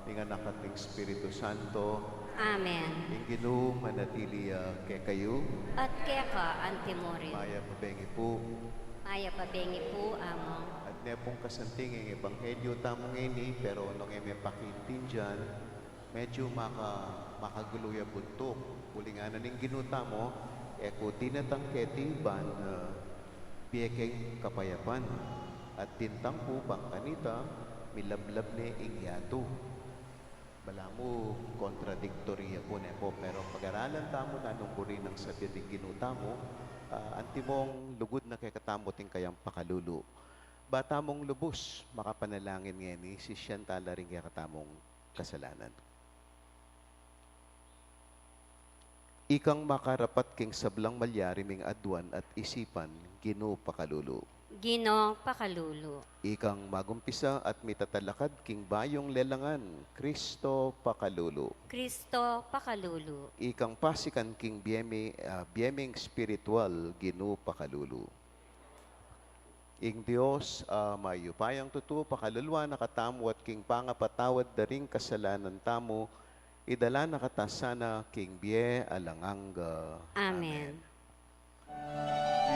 ning Anak, at ning Espiritu Santo. Amen. Ing Ginu manatili ya kekayu. At keka antimurin. Mayap a bengi pu. Mayap a bengi pu, Among. At ne pung kasanting ing ebanghelyu tamu ngeni, pero nung e me pakiintindian, medyu maka-, makagulu ya buntuk. Uling ngana ning Ginu tamu, e ku dinatang keti ban, ah, bie keng kapayapan. At bintang ku bang kanita, milablab ne ing yatu. Balamu contradictory ya pu, ne pu, pero pag-aralan tamu nanung buri nang sabyan ning Ginu tamu, ah, antimong lugud na kekatamu ing kayang pakalulu. Ba tamung lubus makapanalangin ngeni, sisian tala ring kekatamung kasalanan. Ikang makarapat king sablang malyari ming aduan at isipan, Ginu pakalulu. Ginu pakalulu. Ikang magumpisa at mitatalakad king bayung lelangan, Kristo pakalulu. Kristo pakalulu. Ikang pasikan king bie mi, ah, bie ming espiritual, Ginu pakalulu. Ing Dios a mayupayang tutu pakaluluan na katamu at king pangapatawad da ring kasalanan tamu, idala na kata sana king bie alang angga. Amen. Amen.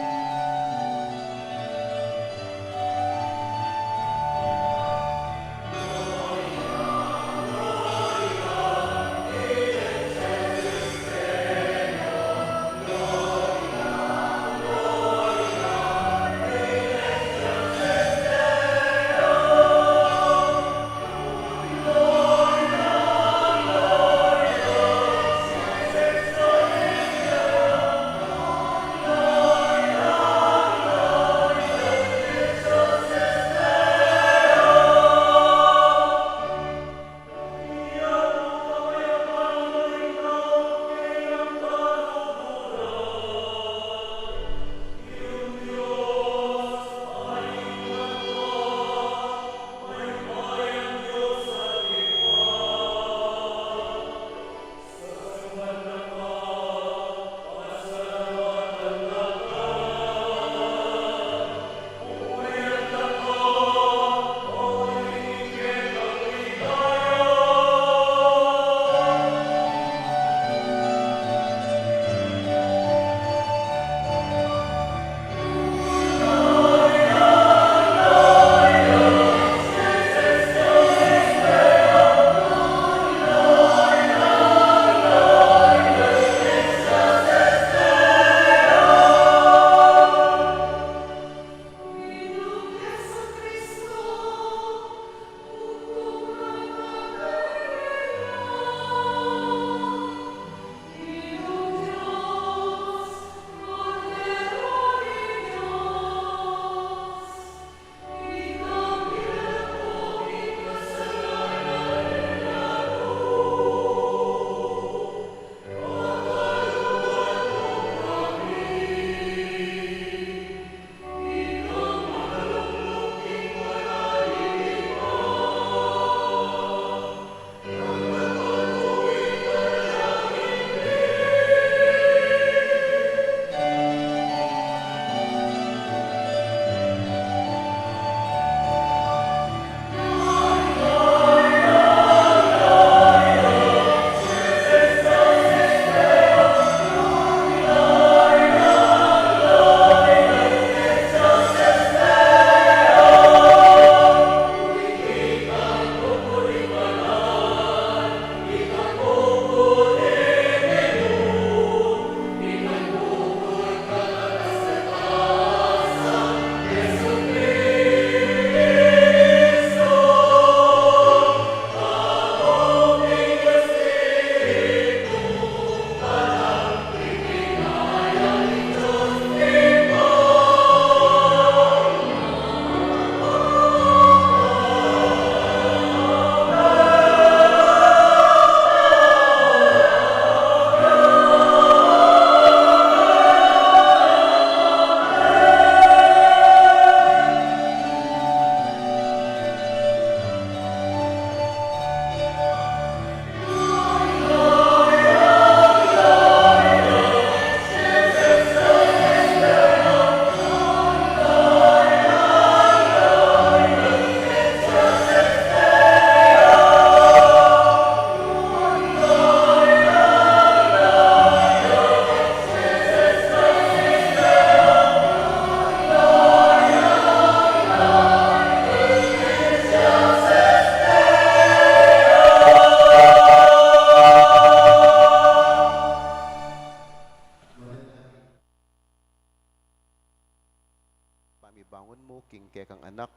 Mibangun mu king kekang Anak,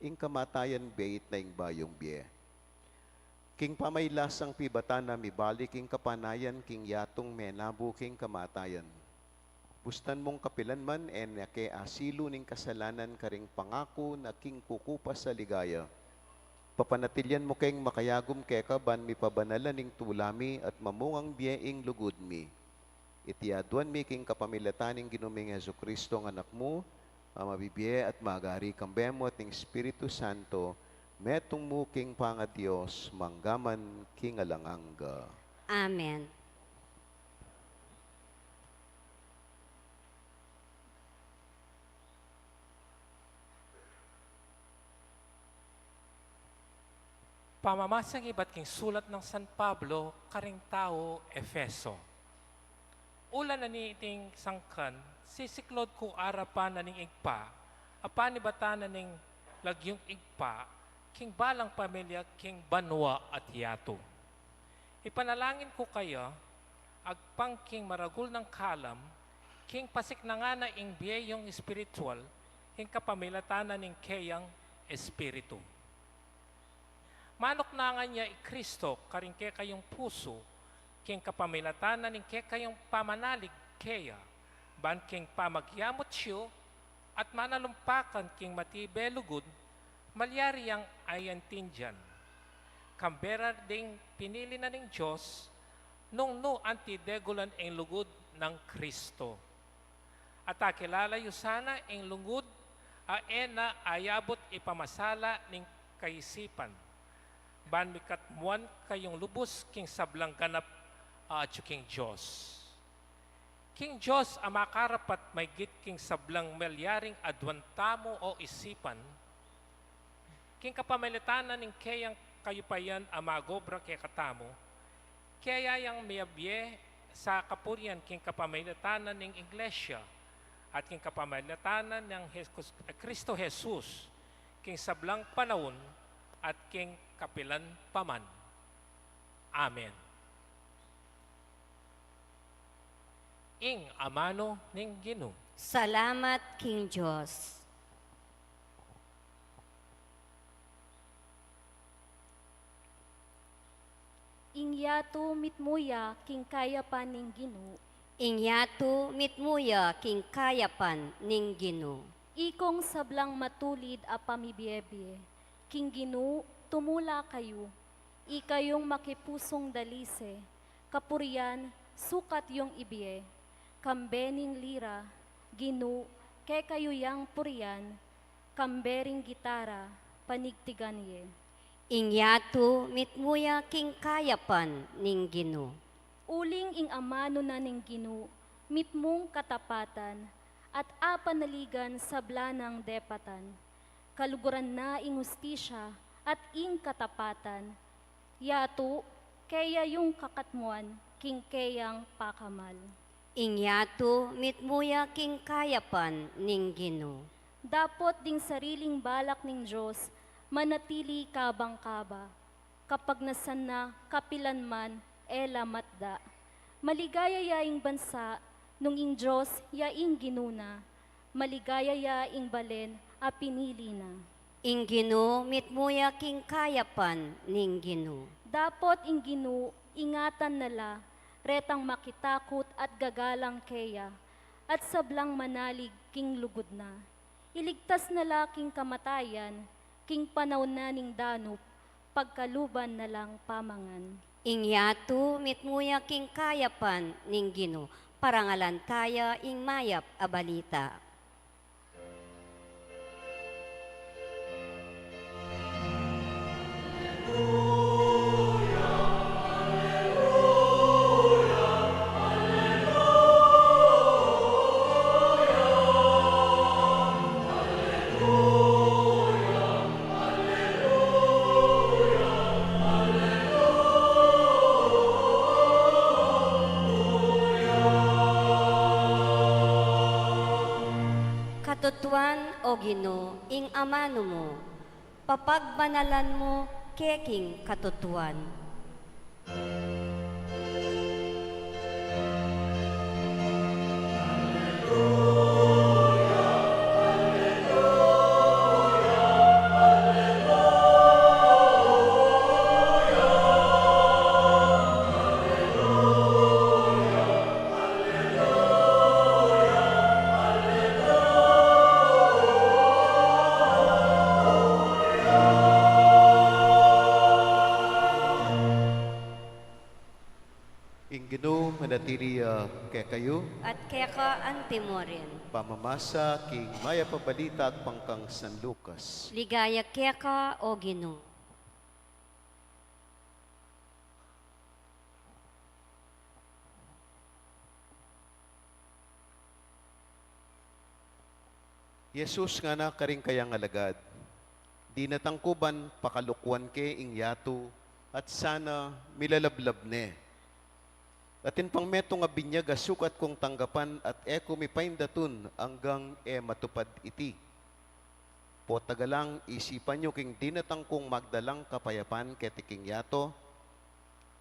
ing kamatayan beit na ing bayung bie. King pamailasang pibatan na mibalik ing kapanayan king yatung menabu king kamatayan. Bustan mung kapilan man e na ke asilu ning kasalanan karing pangaku na king kukupas a ligaya. Papanatilian mu keng makayagum keka ban mipabanalan ing tula mi at mamungang bie ing lugud mi. Iti aduan mi king kapamilatan ning Ginu ming Jesucristo nga Anak mu, a mabibie at magari kambe mu at ning Espiritu Santo, metung mu king pangaDios, mangga man king alang angga. Amen. Pamamasan ibat king sulat nang San Pablo karing tau Efeso. Ulan na niting sangkan, sisiklaud ku arapan na ning Ibpa, a panibatan na ning lagyung Ibpa, king balang pamilya, king banua at yatu. Ipanalangin ku kaya, agpang king maragul nang kalam, king pasiknangan na ing bie yung espiritual, king kapamilatan na ning keyang Espiritu. Manuknangan ya i Kristo karing kekayung pusu, king kapamilatan na ning kekayung pamanalig keya, ban king pamagyamut yu at manalumpakan king matibe lugud, malyari yang aintindian. Kambe ra ding pinili na ning Dios, nung nu anti degulan ing lugud nang Kristo. At akilala yu sana ing lugud a e na ayabut ipamasala ning kaisipan, ban mikatmuan kayung lubus king sablang ganap a atyu king Dios. King Dios a makarapat maygit king sablang malyaring aduan tamu o isipan, king kapamilatan na ning keyang kayupayan a magobra kekatamu, keya yang miyabie sa kapurian king kapamilatan na ning Iglesia, at king kapamilatan na nang Jesus, Kristo Jesus, king sablang panaun, at king kapilan pa man. Amen. Ing amanu ning Ginu. Salamat king Dios. Ing yatu mitmu ya king kayapan ning Ginu. Ing yatu mitmu ya king kayapan ning Ginu. Ikong sablang matulid a pamibiebie, king Ginu tumula kayu, ikayung makipusung dalise, kapurian, sukat yung ibie, kambe ning lira, Ginu, kekayu yang purian, kambe ring gitara, panigtigan ye. Ing yatu mitmu ya king kayapan ning Ginu. Uling ing amanu na ning Ginu mitmung katapatan, at apanaligan sabla nang depatan. Kaluguran na ing hustisya at ing katapatan. Yatu, keya yung kakatmuan king keyang pakamal. Ing yatu mitmu ya king kayapan ning Ginu. Dapot ding sariling balak ning Dios manatili kabang kaba. Kapagnasan na kapilan man e la matda. Maligaya ya ing bansa nung ing Dios ya ing Ginu na. Maligaya ya ing balen a pinili na. Ing Ginu mitmu ya king kayapan ning Ginu. Dapot ing Ginu ingatan na la retang makitakut at gagalang keya, at sablang manalig king lugud na. Iligtas na la king kamatayan, king panaun na ning danup, pagkaluban na lang pamangan. Ing yatu mitmu ya king kayapan ning Ginu. Parangalan taya ing mayap a balita. Katutuan, O Ginu, ing amanu mu, papagbanalan mu ke king katutuan. Kekayu. At keka antimurin. Pamamasa king Mayap a Balita agpang kang San Lucas. Ligaya keka, O Ginu. Jesus ngana karing kayang alagad, "Dinatang ku ban pakalukwan ke ing yatu, at sana milalablab ne. Atin pang metung a binyag a sukat kung tanggapan at e ku mipaindatun anggang e matupad iti. Potang galang isipan yu king dinatang kung magdalang kapayapan keti king yatu.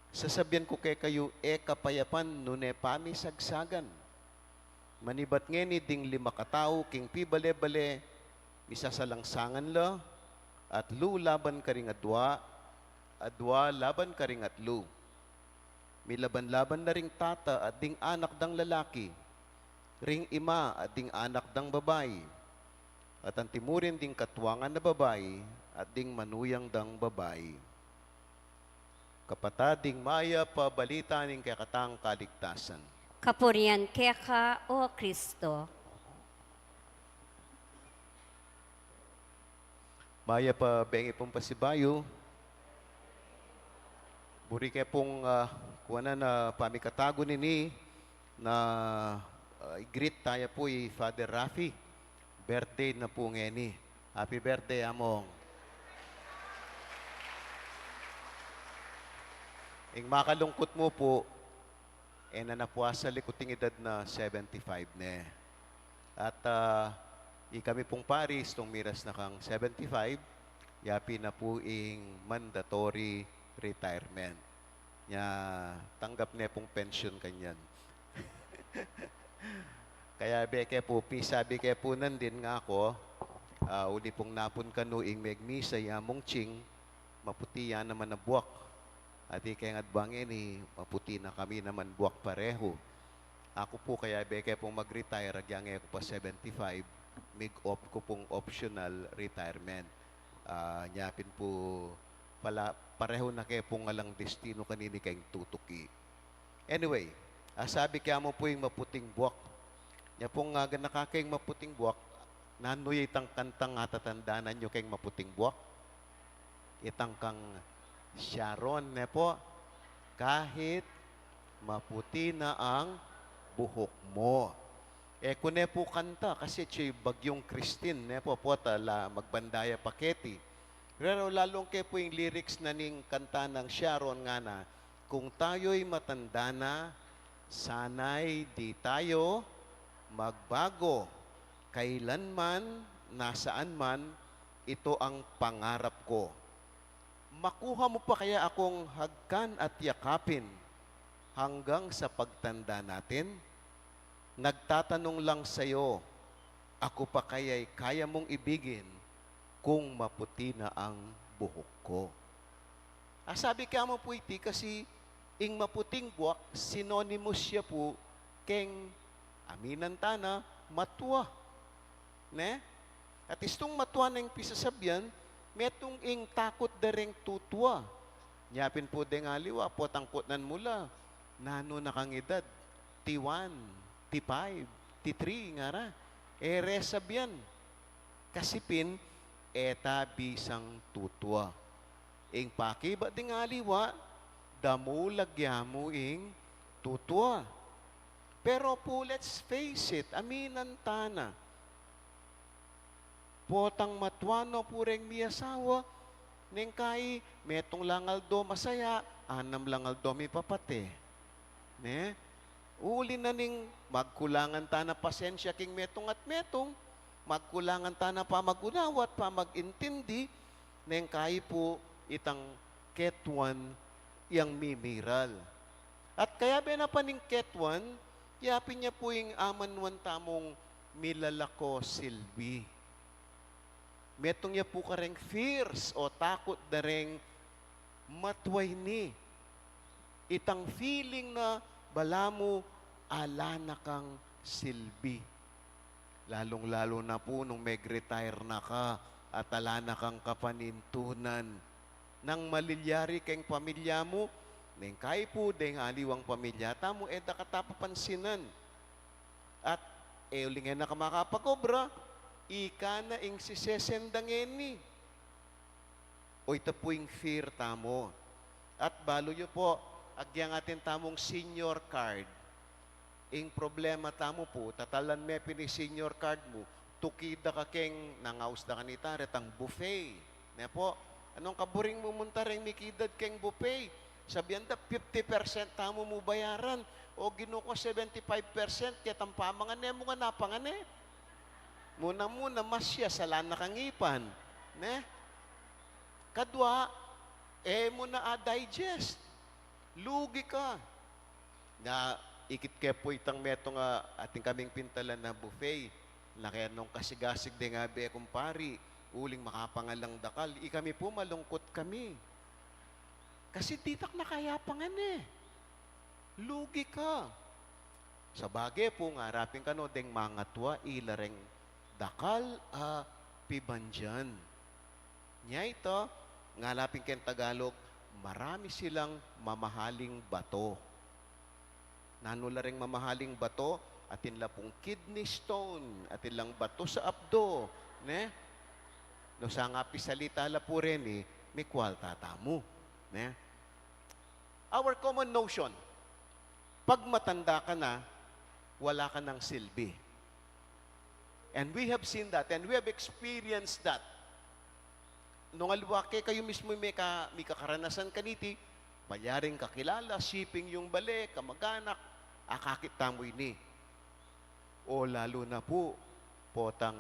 Sasabian ku kekayu, e kapayapan nune pamisagsagan. Manibat ngeni ding lima katau king pibale-bale, misasalangsangan la, atlu laban karing adua, adua laban karing atlu. Milaban-laban la ring tata at ding anak dang lalaki, ring ima at ding anak dang babai, at antimurin ding katuangan na babai at ding manuyang dang babai." Kapatad, ing Mayap a Balita ning kekatang kaligtasan. Kapurian keka, O Kristo. Mayap a bengi pung pasibayu. Buri ke pung, ah, kuanan a pamikatagu nini na, ah, i-greet taya pu i Father Rafi. Birthday na pu ngeni. Happy birthday, Among. Ing makalungkut mu pu, e na na pu asali kuting edad na seventy-five ne. At, ah, ikami pung parish nung miras na kang seventy-five, yapin na pu ing mandatory retirement. Nya, tanggap ne pung pension kanyan. Kayabe ke pu, pisabi ke pu nandin ngaku, ah, uli pung napun kanu ing megmisa i Among Ching, maputi ya naman a buak. At ika ngan bang ini, maputi na kami naman buak parehu. Aku pu, kayabe ke pung mag-retire, agyang e ku pa seventy-five, mig-opt ku pung optional retirement. Ah, nya pin pu pala, parehu na ke pung alang destinu kanini keng tutuki. Anyway, ah, sabi ke mu pu ing maputing buak. Nya pung, ah, ganaka keng maputing buak, nanu ya itang kantang atatandanan yu keng maputing buak? Itang kang Sharon, ne pu? Kahit maputi na ang buhok mo. E ku ne pu kanta kasi atyu i Bagyong Christine, ne pu, pota la magbanda ya pa keti. Pero lalung ke pu ing lyrics na ning kanta nang Sharon, ngana, "Kung tayo'y matanda na, sana'y di tayo magbago. Kailanman, nasaan man, ito ang pangarap ko." Makuha mu pa kaya akung hagkan at yakapin hanggang sa pagtanda natin? Nagtatanong lang sa'yo, ako pa kaya'y kaya mong ibigin kung maputi na ang buhok ko? Ah, sabi ke mu pu iti kasi ing maputing buak, synonymous ya pu keng, aminan tana, matua. Ne? At istung matua na ing pisasabian, metung ing takut da reng tutua. Nya pin pu deng aliwa, potang kutnan mu la, nanu na kang edad? T one, T five, T three, ngara. E re sabian. Kasi pin, e ta bisang tutua. Ing pakibat ding aliwa, damulag ya mu ing tutua. Pero pu, let's face it, aminan tana. Potang matua no pu reng miasawa, neng kai, metung lang aldo masaya, anam lang aldo mipapate. Ne? Uli na ning magkulangan tana pasensya king metung at metung, magkulangan tana pamag-unawa at pamag-intindi, neng kai pu itang ketuan yang mimiral. At kayabe na pa ning ketuan, yapin ya pu ing amanuan tamung milalako silbi. Metung ya pu kareng fears o takut da reng matua ini. Itang feeling na balamu ala na kang silbi. Lalung-lalu na pu nung meg-retire na ka at ala na kang kapanintunan. Nang malilyari keng pamilya mu, Neng kaipu, deng aliwang pamilya tamu, e da ka ta papansinan. At, e uling e na ka makapag-obra, ika na ing sisesen da ngeni. O ita pu ing fear tamu. At balu yu pu, agyang atin tamung senior card. Ing problema tamu pu, tatalan me pin ing senior card mu, tuki da ka keng, nangaus da kanita, retang buffet. Ne pu? Anung kaburing mu munta reng mikidad keng buffet? Sabian da, fifty percent tamu mu bayaran. O Ginu ku, seventy-five percent ketang pamangane mu ngan apangane. Muna-muna, masya, sala na kang ipan. Ne? Kadua, e mu na a-digest. Lugi ka. Na, ikit ke pu itang metung a atin kaming pintalan a buffet. Laki nung kasigasig deng abe kung pari, uling makapangalang dakal. Ikami pu malungkut kami. Kasi ditak na kaya pangane. Lugi ka. Sabage pu, ngarapin kanu deng mangatua, ila reng dakal a pibandian. Nya ita, ngarapin keng Tagalog, marami silang mamahaling bato. Nanu la reng mamahaling bato? Atin la pung kidney stone, atin lang bato sa apdo, ne? No, sanga pisalita la pu reni, mikwalta tamu, ne? Our common notion, pag matanda ka na, wala ka nang silbi. And we have seen that, and we have experienced that. Nung aliwa ke, kayu mismu mika-, mika karanasan kaniti, palyaring kakilala, siping yung bale, kamag-anak, akakit tamu ini. O lalu na pu, potang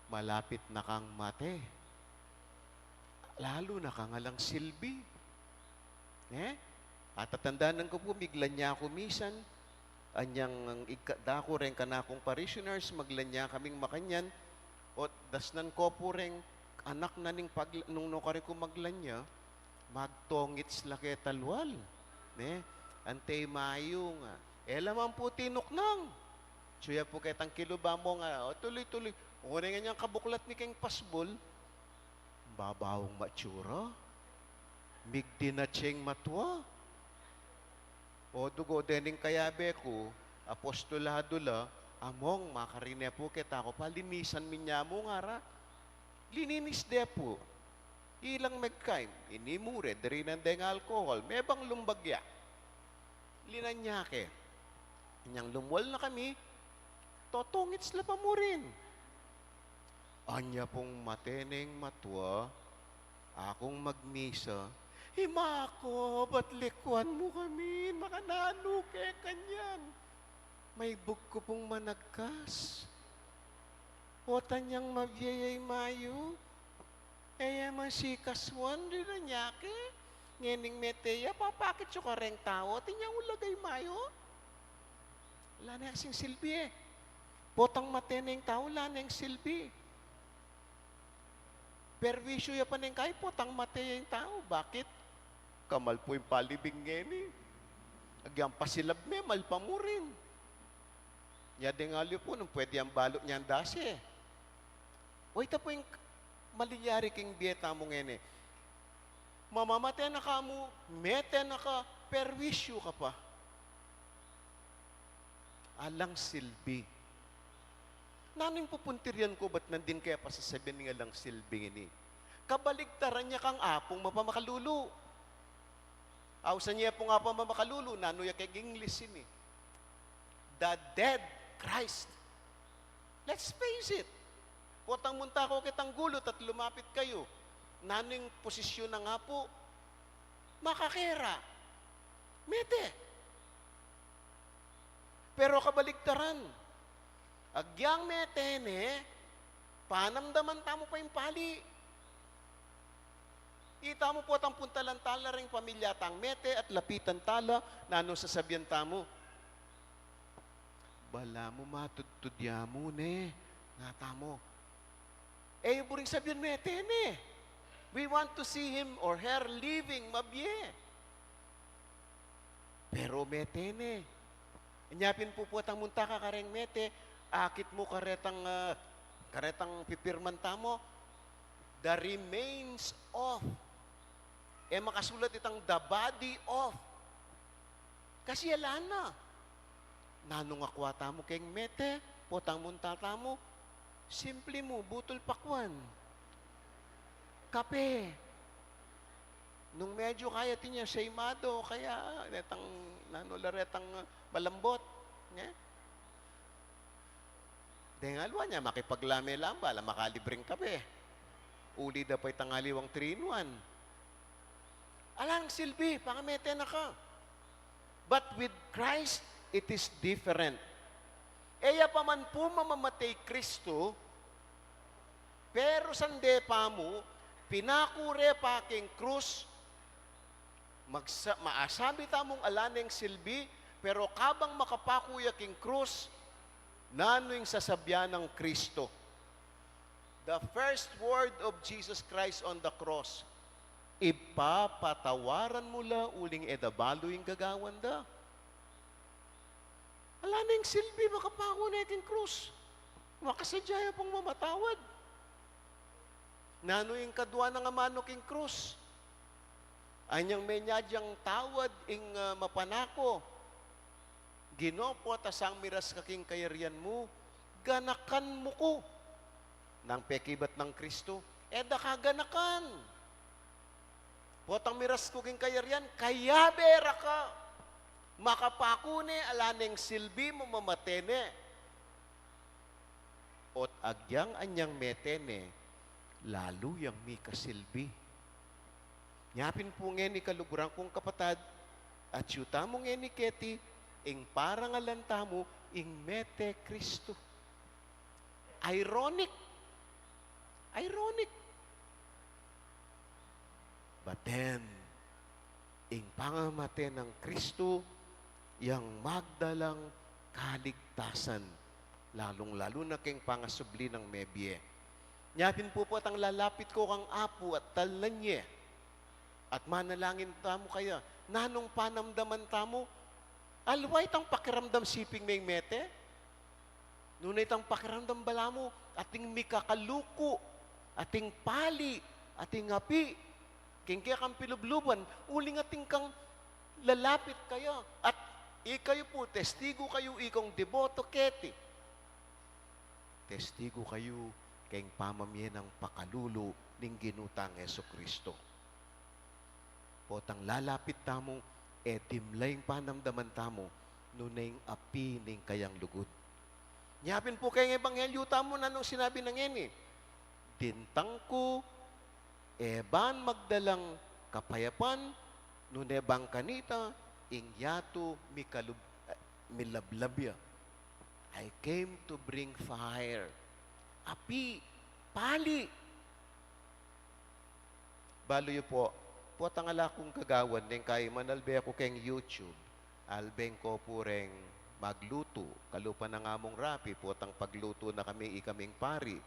malapit na kang mate. Lalu na kang alang silbi. Ne? Atatandanan ku pu, miglanya ku misan, anyang ika-, da ku reng kanakung parishioners, maglanya kaming makanyan, o dasnan ku pu reng anak na ning pag-, nung nukarin ku maglanya, magtongits la ke talwal. Ne? Ante mayu nga. E la man pu tinuknang. Suya pu ketang kiluba mu nga, o tuloy-tuloy. O reng anyang kabuklat mi keng pasbul, babaung matsura. Migdinatse ing matua. O dugo dening kayabe ku, apostolado la, among, makarine pu keta ku pa, linisan mi nya mu ngara. Lininis de pu. Ilang megkain, inimu re, dirinan deng alcohol, mebang lumbagya. Linanya ke. Inyang lumwal na kami, totongits la pa mu rin. Anya pung mate neng matua, akung magmisa, "Ima ku, ba't likuan mu kami, makananu ke kanyan? Maibug ku pung managkas." Potang nyang mabie ya i mayu, e ya man sikasuan, linanya ke. Ngening mete ya, papakit yu kareng tau, atin yang ulaga i mayu. Ala ne kasing silbi e. Potang mate ne ing tau, ala neng silbi. Perwisyu ya pa neng kai, potang mate ya ing tau. Bakit? Kamal pu ing palibing ngeni. Agyang pasilab me, mal pa mu rin. Nya deng aliwa pu, nung pwede yang balu nyang dase. O ita pu ing malilyari king bie tamu ngeni. Mamamate na ka mu, mete na ka, perwisyu ka pa. Alang silbi. Nanu ing pupuntirian ku, ba't nandin ke pa sasabian ing alang silbi ngeni? Kabaligtaran ya kang Apung mapamakalulu. Ausan ya pung Apung mapamakalulu, nanu ya keng English ini? The dead Christ. Let's face it. Potang munta ko ketang gulut at lumapit kayu, nanu ing posisyon nang Apu? Makakera. Mete. Pero kabaligtaran, agyang mete ne, panamdaman tamu pa ing pali. Itamu potang puntalan tala ring pamilya tang mete at lapitan tala, nanu sasabian tamu? "Balamu matudtud ya mu ne," nga tamu. E yu buring sabian mete ne. We want to see him or her living, mabie. Pero mete ne. Inya pin pu, potang munta ka kareng mete, akit mu karetang, ah, karetang pipirman tamu, "The remains of." E makasulat itang "the body of." Kasi ala na. Nanu ngan akwa tamu keng mete, potang munta tamu, simple mu, butul pakwan. Kape. Nung medyo kaya, atin ya seimado, kaya retang, nanu la retang malambot. Ne? Deng aliwa ne, makipaglame lang ba, ala makalibreng kape. Uli da pa itang aliwang three in one. Alang silbi, pangamete na ka. But with Christ, it is different. E ya pa man pu mamamate i Kristo, pero sande pa mu, pinaku re pa king krus, magsa-, maasabi tamung ala neng silbi, pero kabang makapaku ya king krus, nanu ing sasabian nang Kristo? The first word of Jesus Christ on the cross, "Ibpa, patawaran mu la, uling e da balu ing gagawan da." Ala neng silbi, makapaku ne king krus. Makasadya ya pang mamatawad. Nanu ing kadua nang amanu king krus? Anyang menyadyang tawad ing, ah, mapanako. Ginu, potang miras ka king kayarian mu, ganakan mu ku. Nanu ing pekibat nang Kristo? E da ka ganakan. Potang miras ku king kayarian, kayabe ra ka. Makapaku ne, ala neng silbi, mamamate ne. Ot agyang anyang mete ne, lalu yang mikasilbi. Nya pin pu ngeni, kaluguran kung kapatad, atyu tamu ngeni keti, ing parangalan tamu, ing mete Kristo. Ironic. Ironic. But then, ing pangamate nang Kristo, yang magdalang kaligtasan, lalung-lalu na keng pangasubli nang mebie. Nya pin pu, potang lalapit ko kang Apu at talnan ye, at manalangin tamu kaya, nanung panamdaman tamu? Aliwa itang pakiramdam siping meng mete. Nune itang pakiramdam balamu, atin mikakaluku, atin pali, atin api king kekang pilubluban, uling atin kang lalapit kaya. At ikayu pu, testigu kayu, ikong deboto keti. Testigu kayu keng pamamie nang pakalulu ning Ginu tang Jesucristo. Potang lalapit tamu, e dimla ing panamdaman tamu, nune ing api ning kayang lugud. Nya pin pu keng ebanghelyu tamu, nanung sinabi na ngeni? Dintang ku, e ban magdalang kapayapan, nune bang kanita, ing yatu mikalub-, eh, milablab ya. I came to bring fire. Api, pali. Balu yu pu, potang ala kung gagawan, deng kaiman albe ku keng YouTube, albe ku pu reng maglutu, kalupa nang Among Rapi, potang paglutu na kami, ikaming pari.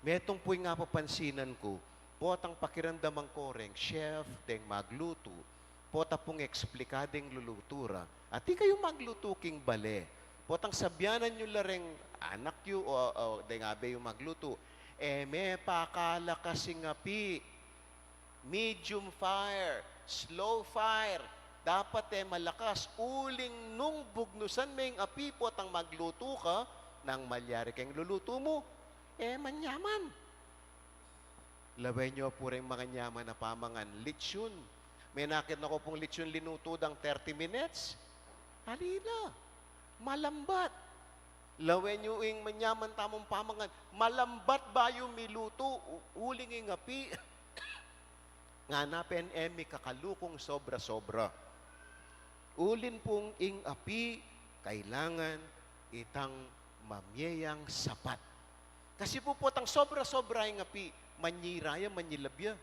Metung pu ing apapansinan ku, potang pakiramdaman ko reng chef, deng maglutu, pota pung eksplika deng lulutu ra. At ikayu maglutu king bale, potang sabianan yu la reng anak yu o, o deng abe yu maglutu, e me pakalakas ing api, medium fire, slow fire, dapat e malakas, uling nung bugnusan me ing api potang maglutu ka, nanu ing malyari keng lulutu mu? E manyaman. Lawen yu pu reng manyaman a pamangan, litson. Menakit na ku pung litson linutu dang thirty minutes. Ali na. Malambat. Lawen yu ing manyaman tamung pamangan, malambat bayu milutu, u-, uling ing api, ngana pin e mikakalukung sobra-sobra. Ulin pung ing api, kailangan itang mamie yang sapat. Kasi pu potang sobra-sobra ing api, manyira ya, manyilab ya.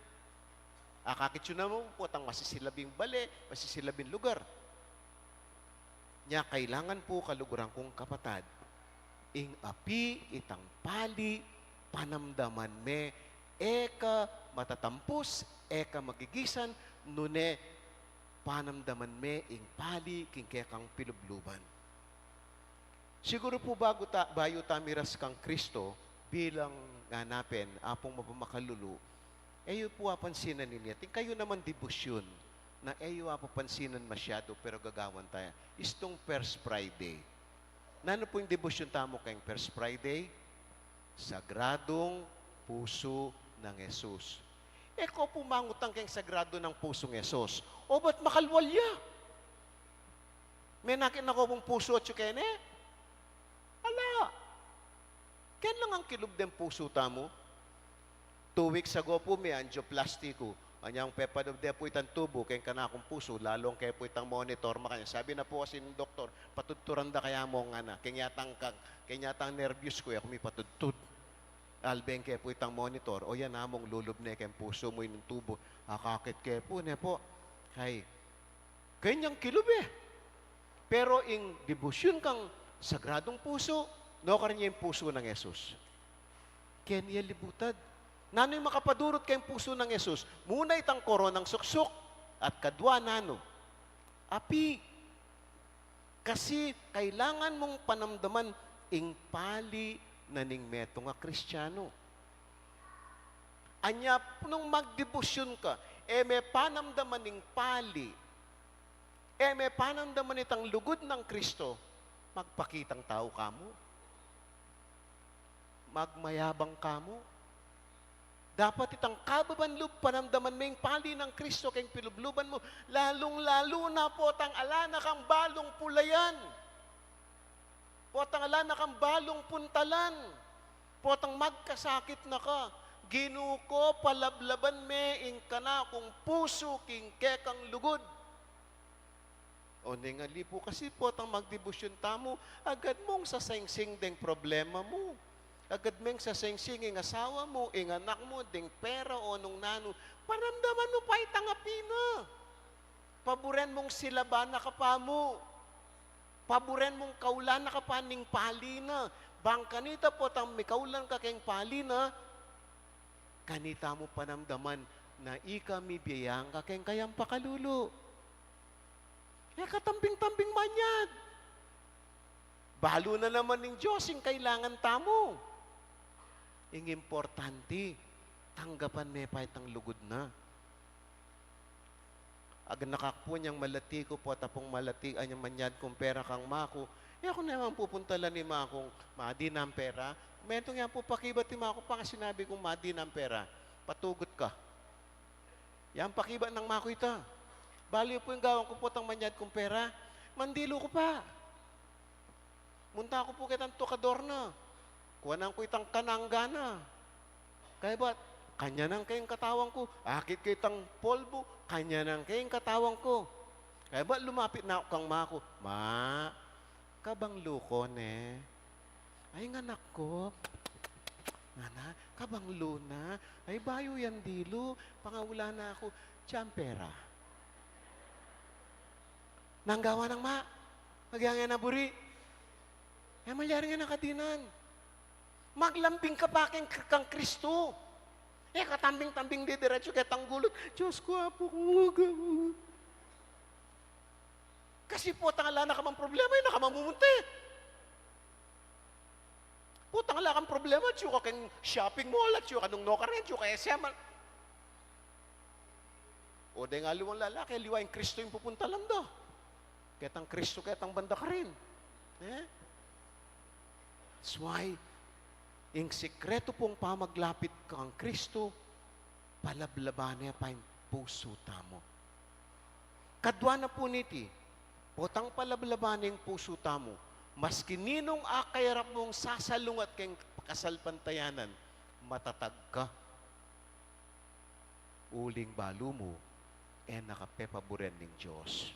Akakit yu naman pu potang masisilab ing bale, masisilab ing lugar. Nya kailangan pu, kaluguran kung kapatad, ing api, itang pali, panamdaman me, e ka matatampus, e ka magigisan, nune panamdaman me ing pali king kekang pilubluban. Siguru pu bagu ta, bayu ta miras kang Kristo bilang ngana pin Apung mapamakalulu, e yu pu apansinan ini, atin kayu namang debosyon. na e yu apapansinan masyadu, pero gagawan taya. Istung First Friday. Nanu pu ing debosyon tamu keng First Friday? Sagradung Pusu nang Jesus. E ko pu mangutang keng sagrado nang pusu nang Jesus, "O, ba't makalwal ya? Menakit na ko pung pusu atyu kene?" Ala. Ken lang ang kilub deng pusu tamu. Two weeks ago pu, me-angioplasty ku. Anyang pepadub de pu itang tubu keng kanakung pusu, lalung ke pu itang monitor makanyan. Sabi na pu kasi ning doktor, "Patudturan da kaya mu," ngana. Keng yatang kang, keng yatang nervyos ku, e ku mipatudtud. Albeng ke pu itang monitor, "O, yan, among lulub ne keng pusu mu ining tubu." Akakit ke pu, ne pu. Hay, keng yang kilub e. Pero ing debosyon kang Sagradung Pusu, nukarin ya ing pusu nang Jesus. Keni ya libutad. Nanu ing makapadurut keng pusu nang Jesus? Muna itang koronang suksuk, at kadua nanu? Api. Kasi kailangan mung panamdaman ing pali na ning metung a Kristiano. Anya, nung magdebosyon ka, e me panamdaman ing pali, e me panamdaman itang lugud nang Kristo, magpakitang tau ka mu. Magmayabang ka mu. Dapat itang kababan lub, panamdaman me ing pali nang Kristo keng pilubluban mu, lalung-lalu na potang ala na kang balung pulayan, potang ala na kang balung puntalan, potang magkasakit na ka. Ginu ku, palablaban me ing kanakung pusu king kekang lugud. Oneng ali pu kasi potang magdebosyon tamu, agad mung sasengsing deng problema mu. Agad meng sasengsing ing asawa mu, ing anak mu, deng pera o nung nanu. Panamdaman mu pa itang api na. Paburen mung silaban na ka pa mu. Paburen mung kaulan na ka pa ning pali na. Bang kanita potang mikaulan ka keng pali na, kanita mu panamdaman na ika mibie ya keng kayang pakalulu. E ka tambing-tambing manyad. Balu na naman ning Dios ing kailangan tamu. Ing importante, tanggapan me pa itang lugud na. Aganakak pu, anyang malati ku, pota pung malati, anyang manyad kung pera kang maku. E ku naman pupuntalan ing makung, "Madi nang pera?" Metung yang pu pakibat ing maku, pang sinabi kung, "Madi nang pera." Patugut ka. Yang pakibat nang maku ita. Balu pu ing gawan ku potang manyad kung pera, mandilu ku pa. Munta ku pu ketang tukador na. Kuanan ku itang kanangga na. Kaybat, kanyanan ke ing katawan ku. Akit ke itang polbu, kanyanan ke ing katawan ku. Kaybat lumapit na ku kang maku, "Ma, kabanglu ko ne." "Ay, ing anak ku," ngana, "kabanglu na. Ay, bayu yang dilu, pangaula na ku." Diang pera. Nanu ing gawan nang ma? Agyang e na buri. E malyari ngan a kadinan. Maglambing ka pa keng, kang Kristo. E ka tambing-tambing didiretsu ketang gulut. "Dios ku, Apu ku, Kasi potang ala na ka mang problema, e na ka mamumunta. Potang ala kang problema, atyu ka keng shopping mall, atyu ka nung nukarin, atyu ka S M R. O deng aliwang lalaki, aliwa ing Kristo ing pupuntalan da. Ketang Kristo, ketang banda karin. E? That's why, ing sikretu pung pamaglapit kang Kristo, palablaban ne pa ing pusu tamu. Kadua na pu niti, potang palablaban ne ing pusu tamu, maski ninung akayarap mung sasalungat keng kasalpantayanan, matatag ka. Uling balu mu, e na ka pepaburen ning Dios.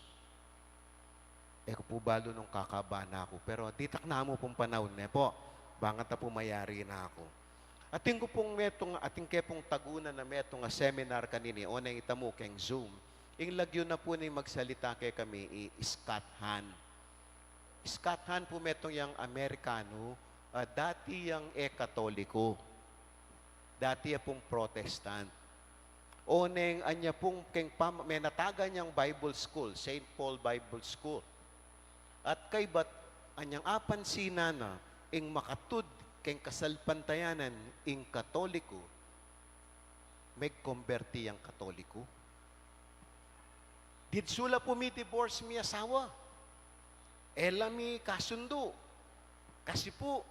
E ku pu balu nung kakaba na ku, pero ditak na mu pung panaun, ne pu? Bang kata pu mayari na ku. Atin ku pung metung, atin ke pung tagunan na metung a seminar kanini, oneng ita mu keng Zoom. Ing lagyu na pu ning magsalita kekami i Scott Hahn. Scott Hahn pu metung yang Amerikanu, ah, dati yang e Katoliko. Dati ya pung Protestant. Oneng anya pung keng pam-, menatagan yang Bible School, Saint Paul Bible School. At kaybat anyang apansinan na, ing makatud keng kasalpantayanan ing Katoliko, megkomberti yang Katoliko. Didsu la pu mi-divorce mi asawa. E la mi kasundu. Kasi pu,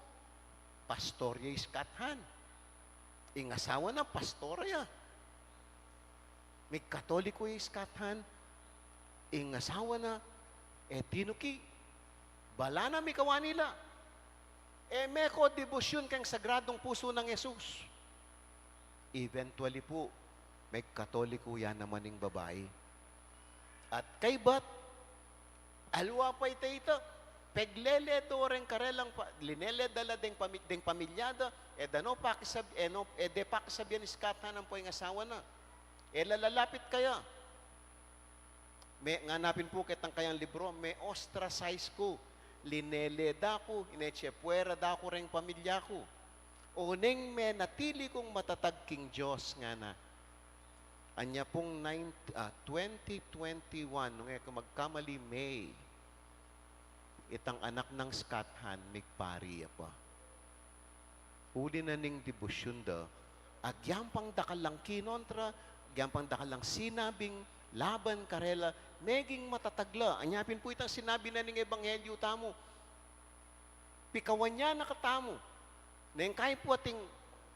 pastor ya i Scott Hahn. Ing asawa na, pastora ya. Mig-Katoliko ya i Scott Hahn. Ing asawa na, e tinuki. Bala na mi kawani la. E me ko debosyun keng Sagradong Pusu nang Jesus. Eventually pu, meg-Katoliko ya naman ing babai. At kaybat, aliwa pa ita, ita, peglele do reng karelang pa-, linele da la deng pami-, deng pamilya da, e da no pakisab-, e no, e de pakisabyan i Scott Hahn ampo ing asawa na. E la lalapit kaya. Me, ngana pin pu ketang kayang libro, me-ostracize ku, linele da ku, inetse puera da ku reng pamilya ku. Oneng menatili kung matatag king Dios, ngana. Anya pung nine, ah, twenty twenty-one, nung e ku magkamali, May, itang anak nang Scott Hahn, migpari ya pa. Uli na ning debosyun da, agyang pang dakal lang kinontra, agyang pang dakal lang sinabing laban karela, meging matatag la. Anya pin pu itang sinabi na ning ebanghelyo tamu, pikawan ya na katamu. Neng kay pu ating,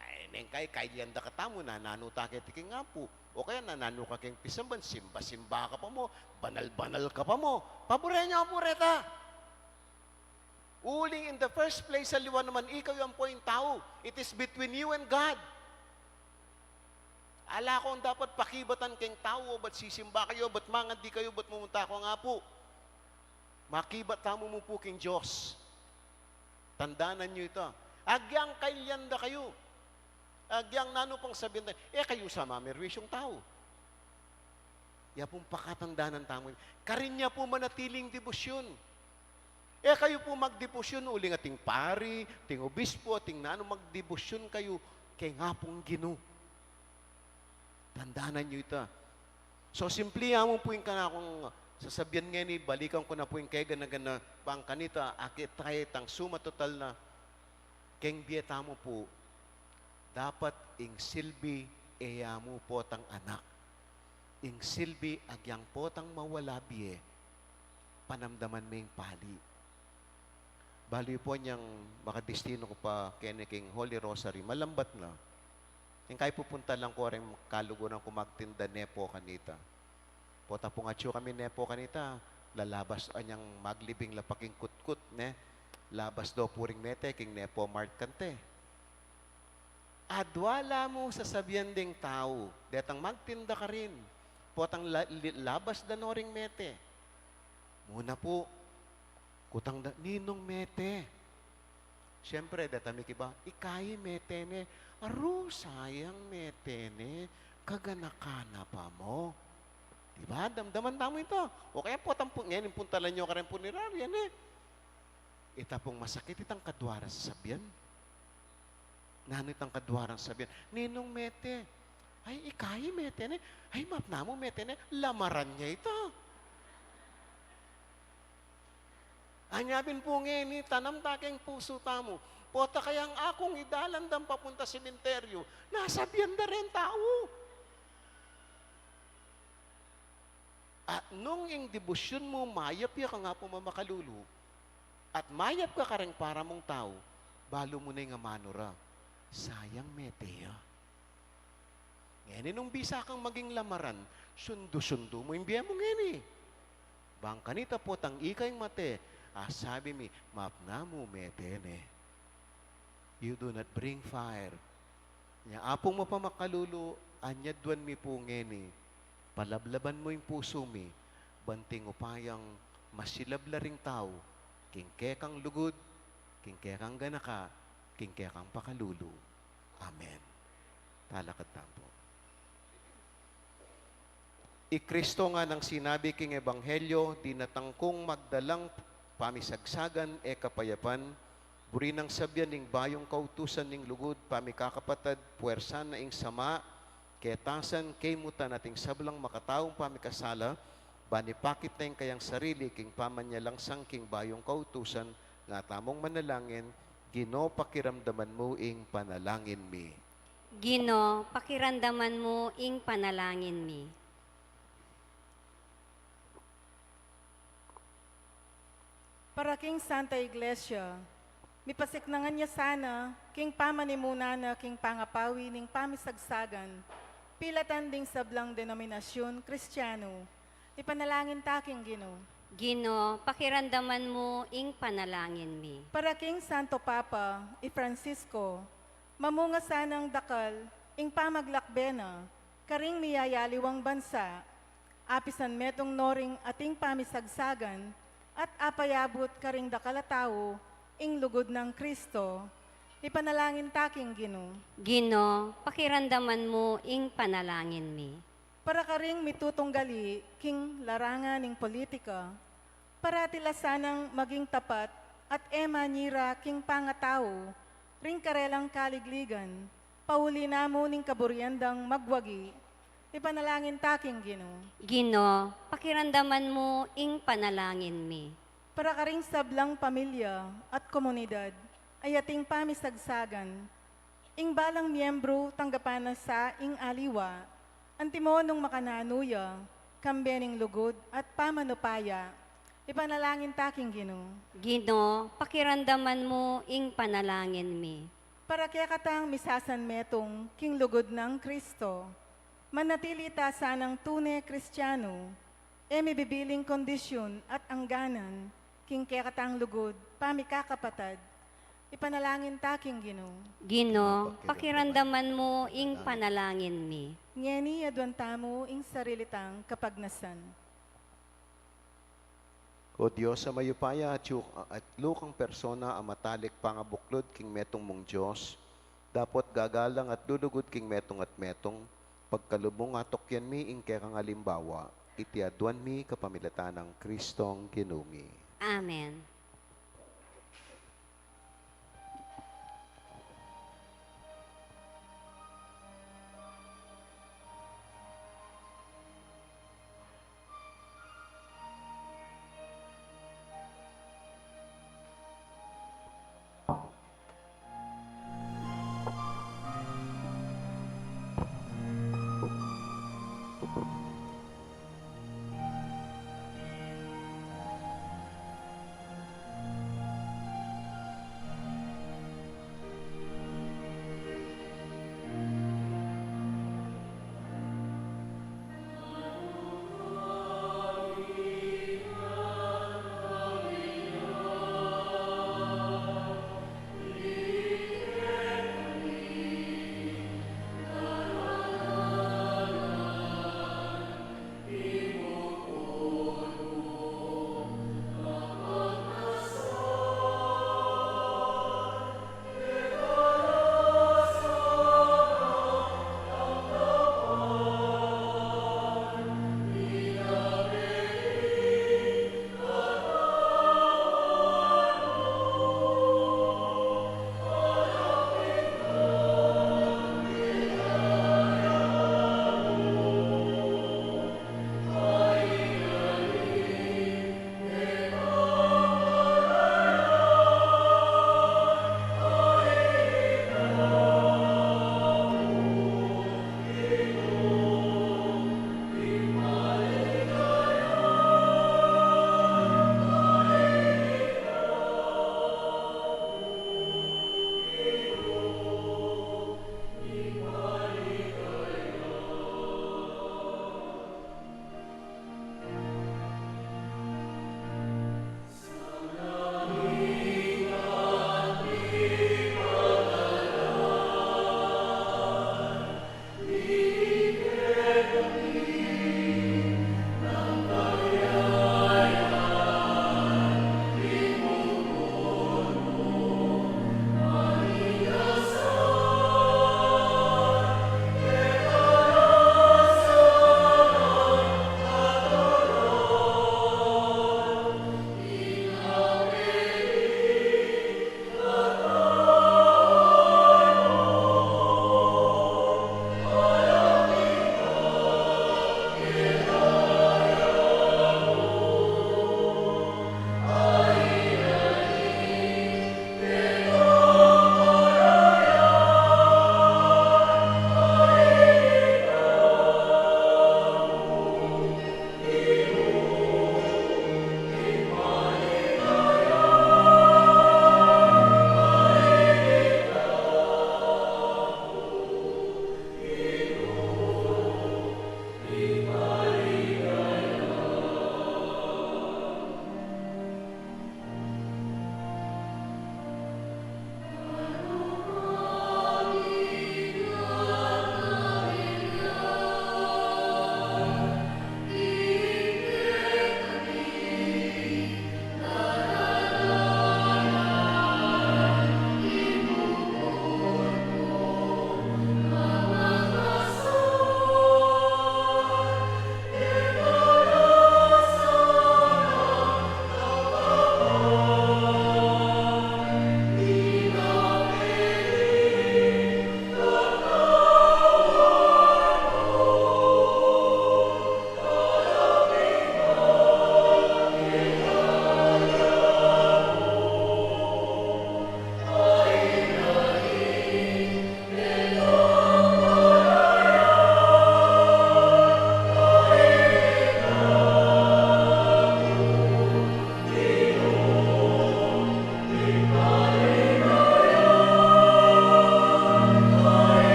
ay, neng kay, kailian da katamu, nananu ta keti king Apu. O kaya nananu ka keng pisamban, simba-simba ka pa mo, banal-banal ka pa mo. Paburen yu pu reta. Uling in the first place, aliwa naman ikayu ampo ing tau. It is between you and God. Ala kong dapat pakibatan keng tau, o ba't sisimba kayu, ba't mangadi kayu, ba't mumunta keng Apu. Makibat tamu mu pu king Dios. Tandanan yu ita. Agyang kailian da kayu. Agyang nanu pang sabian da, e kayu sa mamerwisyung tau. Ya pung pakatandanan tamu. Karin ya pu manatili ing debosyun. E kayu pu magdebosyun uling ating pari, ating obispo, ating nanu, magdebosyun kayu keng Apung Ginu. Tandanan yu ita. So, simpli ya mu pu ing kanakung sasabian ngeni, balikan ku na pu ing kegana-gana, bang kanita, akit tae tang suma total na, keng bie tamu pu, dapat ing silbi, e ya mu potang anak. Ing silbi, agyang potang mawala bie, panamdaman me ing pali. Balu yu pu inyang makadestinu ku pa keni king Holy Rosary, malambat na. Ing kay pupunta lang ku reng kaluguran ku magtinda, ne pu kanita. Pota pung atyu kami, ne pu kanita, lalabas, anyang maglibing la pa king kutkut, ne? Labas do pu ring mete, king Nepo Mart kante. Adwa la mu sasabian deng tau, detang magtinda karin, potang la-, li-, labas da no ring mete. Muna pu, kutang da, ninung mete? Siyempre, deta mikibat, ikayi mete ne. Aru, sayang mete ne. Kaganaka na pa mo. Diba? Damdaman tamu ita. O kaya potang pu-, ngeni puntalan yu karin punerarya ne. Ita pung masakit itang kadwa rang sasabian. Nanu itang kadwa rang sabian? Ninung mete? Ay, ikayi mete ne? Ay, mapna mu mete ne? Lamaran ya ita. Anya pin pu ngeni, tanam ta keng pusu tamu. Pota kayang akung idalan dang papunta sementeryu, nasabian da reng tau. At nung ing debosyun mu mayap ya kang Apung Mamakalulu, at mayap ka kareng para mung tau, balu mu ne ing amanu ra, sayang mete ya. Ngeni nung bisa kang maging lamaran, sundu-sundu mu ing bie mu ngeni. Bang kanita potang ika ing mate, a sabi mi, mapna mu mete ne. You do not bring fire. Nya Apung mapamakalulu, anyaduan mi pu ngeni, palablaban mu ing pusu mi, ban king upayang masilab la ring tau king kekang lugud, king kekang ganaka, king kekang pakalulu. Amen. Talakad tamu pu. I Kristo nganang sinabi king ebanghelyo, dinatang kung magdalang pamisagsagan e kapayapan, buri nang sabian ing bayung kautusan ning lugud, pamikakapatad, puwersan na ing sama, ketasan, kaymutan, at ing sablang makataung pamikasala, ban ipakit na ing kayang sarili king pamanyalangsang king bayung kautusan, nga tamung manalangin, Ginu, pakiramdaman mu ing panalangin mi. Ginu, pakiramdaman mu ing panalangin mi. Para king Santa Iglesia, mipasiknangan ya sana king pamanimuna na king pangapawi ning pamisagsagan, pilatan ding sablang denominasyun Kristiyanu. Ipanalangin ta king Ginu. Ginu, pakiramdaman mu ing panalangin mi. Para king Santo Papa, i Francisco, mamunga sanang dakal ing pamaglakbe na karing miyayaliwang bansa, apisan metung no ring ating pamisagsagan, at apayabut karing dakal a tau ing lugud nang Kristo. Ipanalangin ta king Ginu. Ginu, pakiramdaman mu ing panalangin mi. Para karing mitutunggali king larangan ning politika, parati la sanang maging tapat at e manyira king pangatau ring karelang kaligligan, pauli na mu ning kaburian dang magwagi. Ipanalangin ta king Ginu. Ginu, pakiramdaman mu ing panalangin mi. Para karing sablang pamilya at komunidad a ating pamisagsagan, ing balang miyembru tanggapan na sa ing aliwa, antimo nung makananu ya, kambe ning lugud at pamanupaya. Ipanalangin ta king Ginu. Ginu, pakiramdaman mu ing panalangin mi. Para kekatang misasanmetung king lugud nang Kristo, manatili ta sanang tune Kristiyanu, e mibibiling kondisyun at angganan king kekatang lugud, pamikakapatad. Ipanalangin ta king Ginu. Ginu, pakiramdaman mu ing panalangin mi. Ngeni aduan tamu ing sarili tang kapagnasan. O Dios a mayupaya, at yu-, at lukang persona a matalik pangabuklud king metung mung Dios, dapot gagalang at lulugud king metung at metung, pagkalub mung atukyan mi ing kekang alimbawa, iti aduan mi kapamilatan nang Kristong Ginu mi. Amen.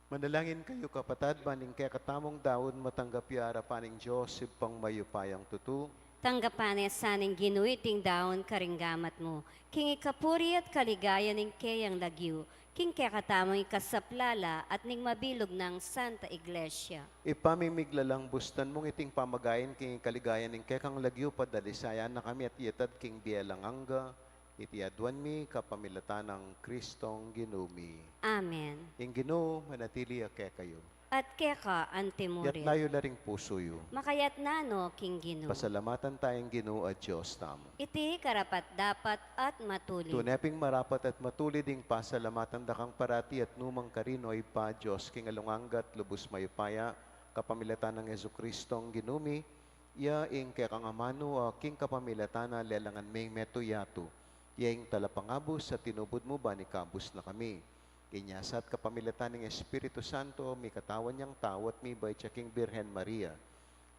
Manalangin kayu, kapatad, ban ing kekatamung daun matanggap ya arapan ning Dios Ibpang mayupayang tutu. Tanggapan na sa ning Ginu iting daun karing gamat mu, king ikapuri at kaligayan ning keyang lagyu, king kekatamung ikasaplala at ning mabilug nang Santa Iglesia. Ibpa mi miglalang, bustan mung iting pamagain king kaligayan ning kekang lagyu, padalisayan na kami at iatad king bie alang angga, iti aduan mi kapamilatan nang Kristong Ginu mi. Amen. Ing Ginu manatili ya kekayu. At keka antimurin. Iyatas yu la ring pusu yu. Makayatas na no king Ginu. Pasalamatan taya ing Ginu a Dios tamu. Iti karapat-dapat at matulid. Tune ping marapat at matulid ing pasalamatan da kang parati at nu man karin, O Ibpa, Dios king alang angga at lubus mayupaya, kapamilatan nang Jesukristong Ginu mi, ya ing kekang amanu, a king kapamilatan na lelangan me ing metung yatu, ya ing talapangabus a tinubud mu ban ikabus na kami. Inya sa at kapamilatan ning Espiritu Santo, mikatawan yang tau at mibait ya king Birhen Maria.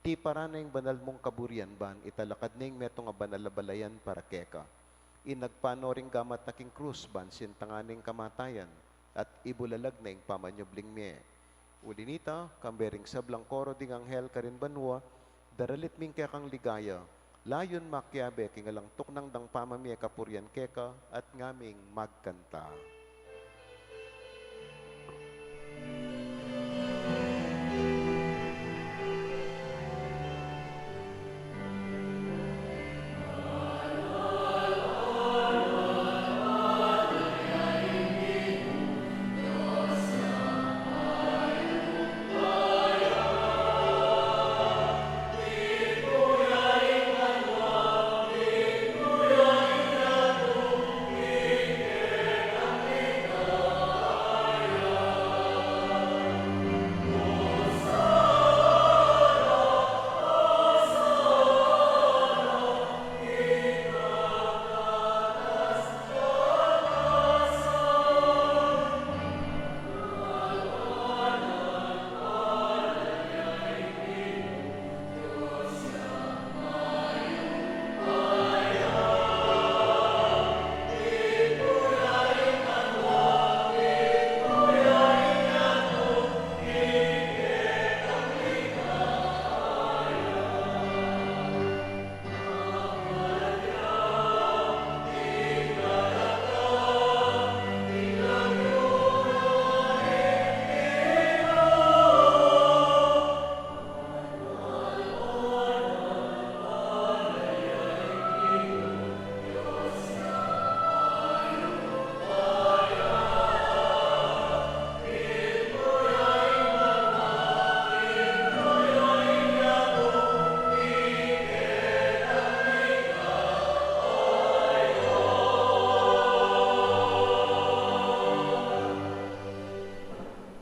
Tiparan na ing banal mung kaburian ban italakad ne ing metung a banal a balayan para keka. Inagpang no ring gamat na king krus ban sintangan ne ing kamatayan at ibulalag na ing pamanyubling mie. Uli nita, kambe ring sablang koro ding anghel karin banua, daralit mi ing kekang ligaya, layun makiabe king alang tuknang dang pamamie kapurian keka, at ngaming magkanta.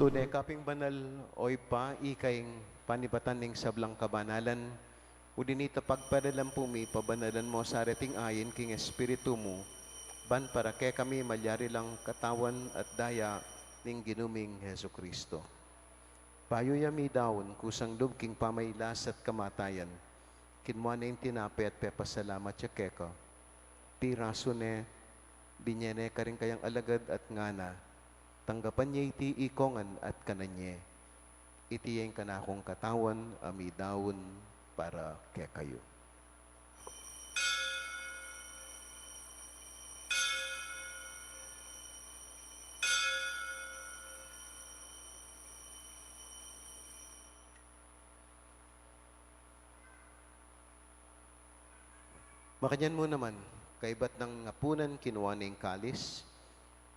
Tune ka ping banal, O Ibpa, ika ing panibatan ning sablang kabanalan. Uli nita, pagparalan pu mi, pabanalan mu sa reting ain king Espiritu mu, ban para kekami malyari lang katawan at daya ning Ginu ming Jesucristo. Bayu ya midaun kusang lub king pamailas at kamatayan, kinua ne ing tinape at pepasalamat ya keka. Pirasu ne, binye ne karing kayang alagad at ngana, "Tanggapan ye iti ikongan at kanan ye. Iti ya ing kanakung katawan a midaun para kekayu." Makanyan mu naman, kaibat nang apunan, kinua ne ing kalis,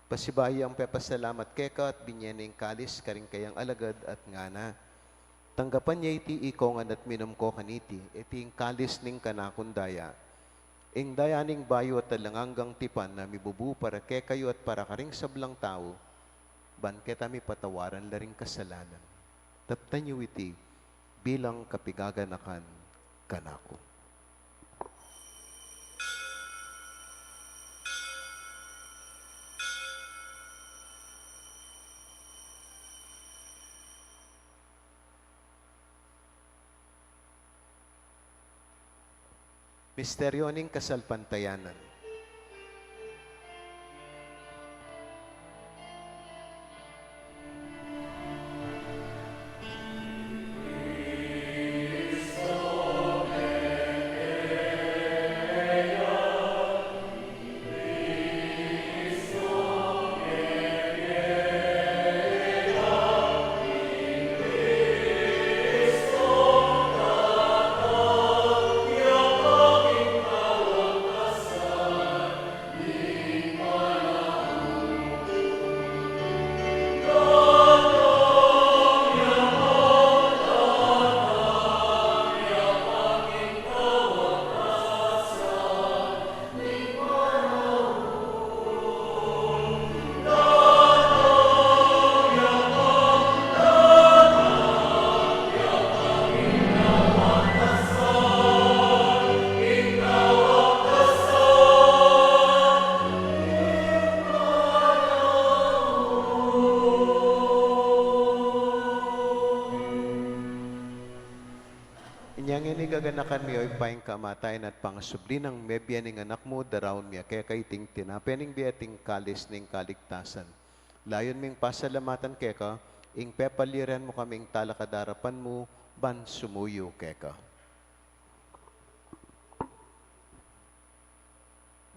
pasibayu yang pepasalamat keka at binye ne ing kalis karing kayang alagad at ngana, "Tanggapan ye iti ikongan at minum ko kaniti, iti ing kalis ning kanakung daya, ing daya ning bayu at alang anggang tipan a mibubu para kekayu at para karing sablang tau, ban keta mipatawaran la ring kasalanan. Taptan yu iti bilang kapigaganakan kanaku." Misteryo ning kasalpantayanan. Gaganakan mi, o Ibpa, ing kamatayan at pangasubli nang mebie ning Anak mu, daraun mi keka iting tinape ning bie at iting kalis ning kaligtasan. Layun ming pasalamatan keka ing pepaliran mu kaming talakad king arapan mu ban sumuyu keka.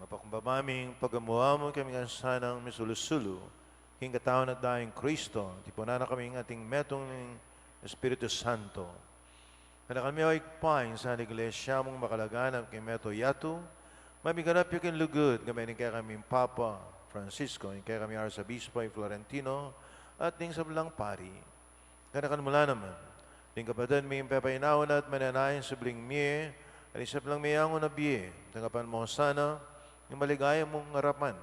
Mapakumbaba ming pagamu-amu king sanang misulu-sulu king katawan at daya nang Kristo, tipunan na kaming ating metung ning Espiritu Santo. Ganakan mi, o Ibpa, ing sanang Iglesia mung makalaganap king mabilug a yatu, mamiganap ya king lugud, gamian ning kekaming Papa Francisco, ing kekaming Arsobispo i Florentino, at ding sablang pari. Ganakan mu la naman ding kapatad ming pepainawa na at manenaya king subling mie, at ing sablang meangu na bie, tanggapan mu sana king maligaya mung arapan.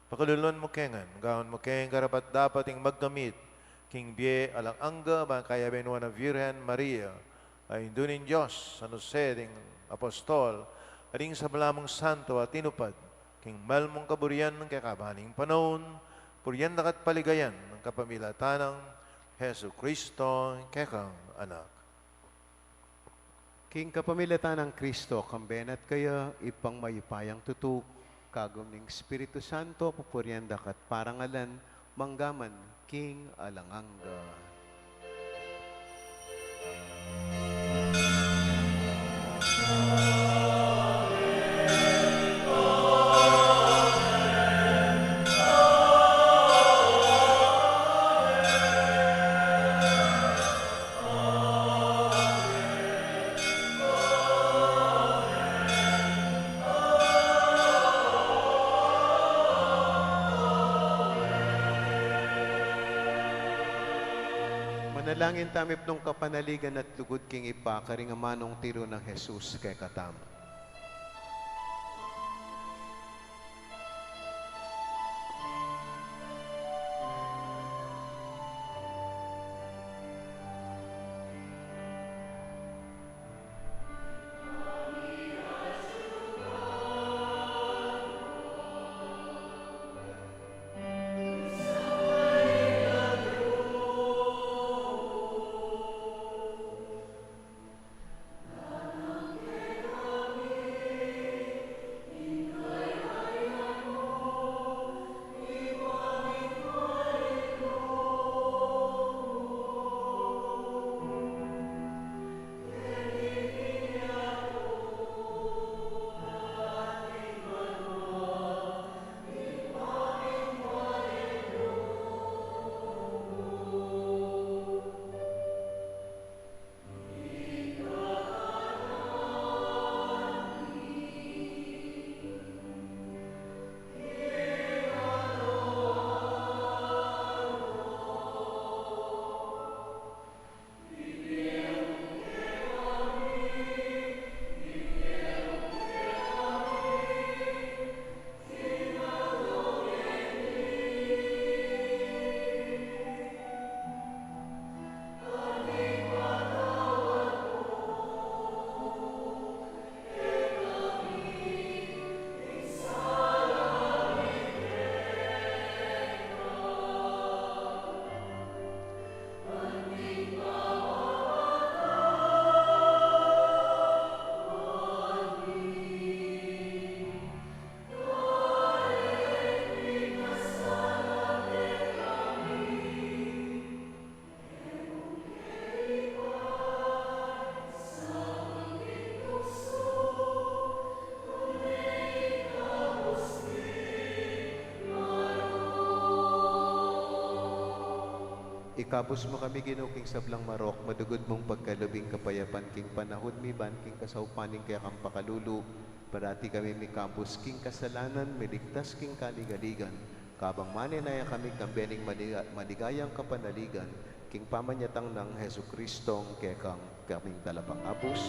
Pakalulwan mu ke ngan, gawan mu keng karapat-dapat ing magkamit king bie alang angga, ban kayabe na Nuan a Virgen Maria, a Indu ning Dios, San Jose ding Apostol, at ding sabla mung santo a tinupad king mal mung kaburian keka ban king panaun, purian da ka at paligayan kapamilatan nang Jesucristo, kekang Anak. King kapamilatan nang Kristo, kambe na at kaya, Ibpang mayupayang tutu, kagum ning Espiritu Santo, pupurian da ka at parangalan, mangga man king alang angga. Manalangin tamu, mipnung kapanaligan at lugud king Ibpa, karing amanung tiru nang Jesus kekatamu. Ikabus mu kami, Ginu, king sablang marok, malugud mung pagkalub ing kapayapan king panaun mi, ban king kasaupan ning kekang pakalulu, parati kami mikabus king kasalanan, miligtas king kaligaligan, kabang manenaya kami kambe ning maliga-, maligayang kapanaligan, king pamanyatang nang Jesucristong kekang kaming Talapangabus.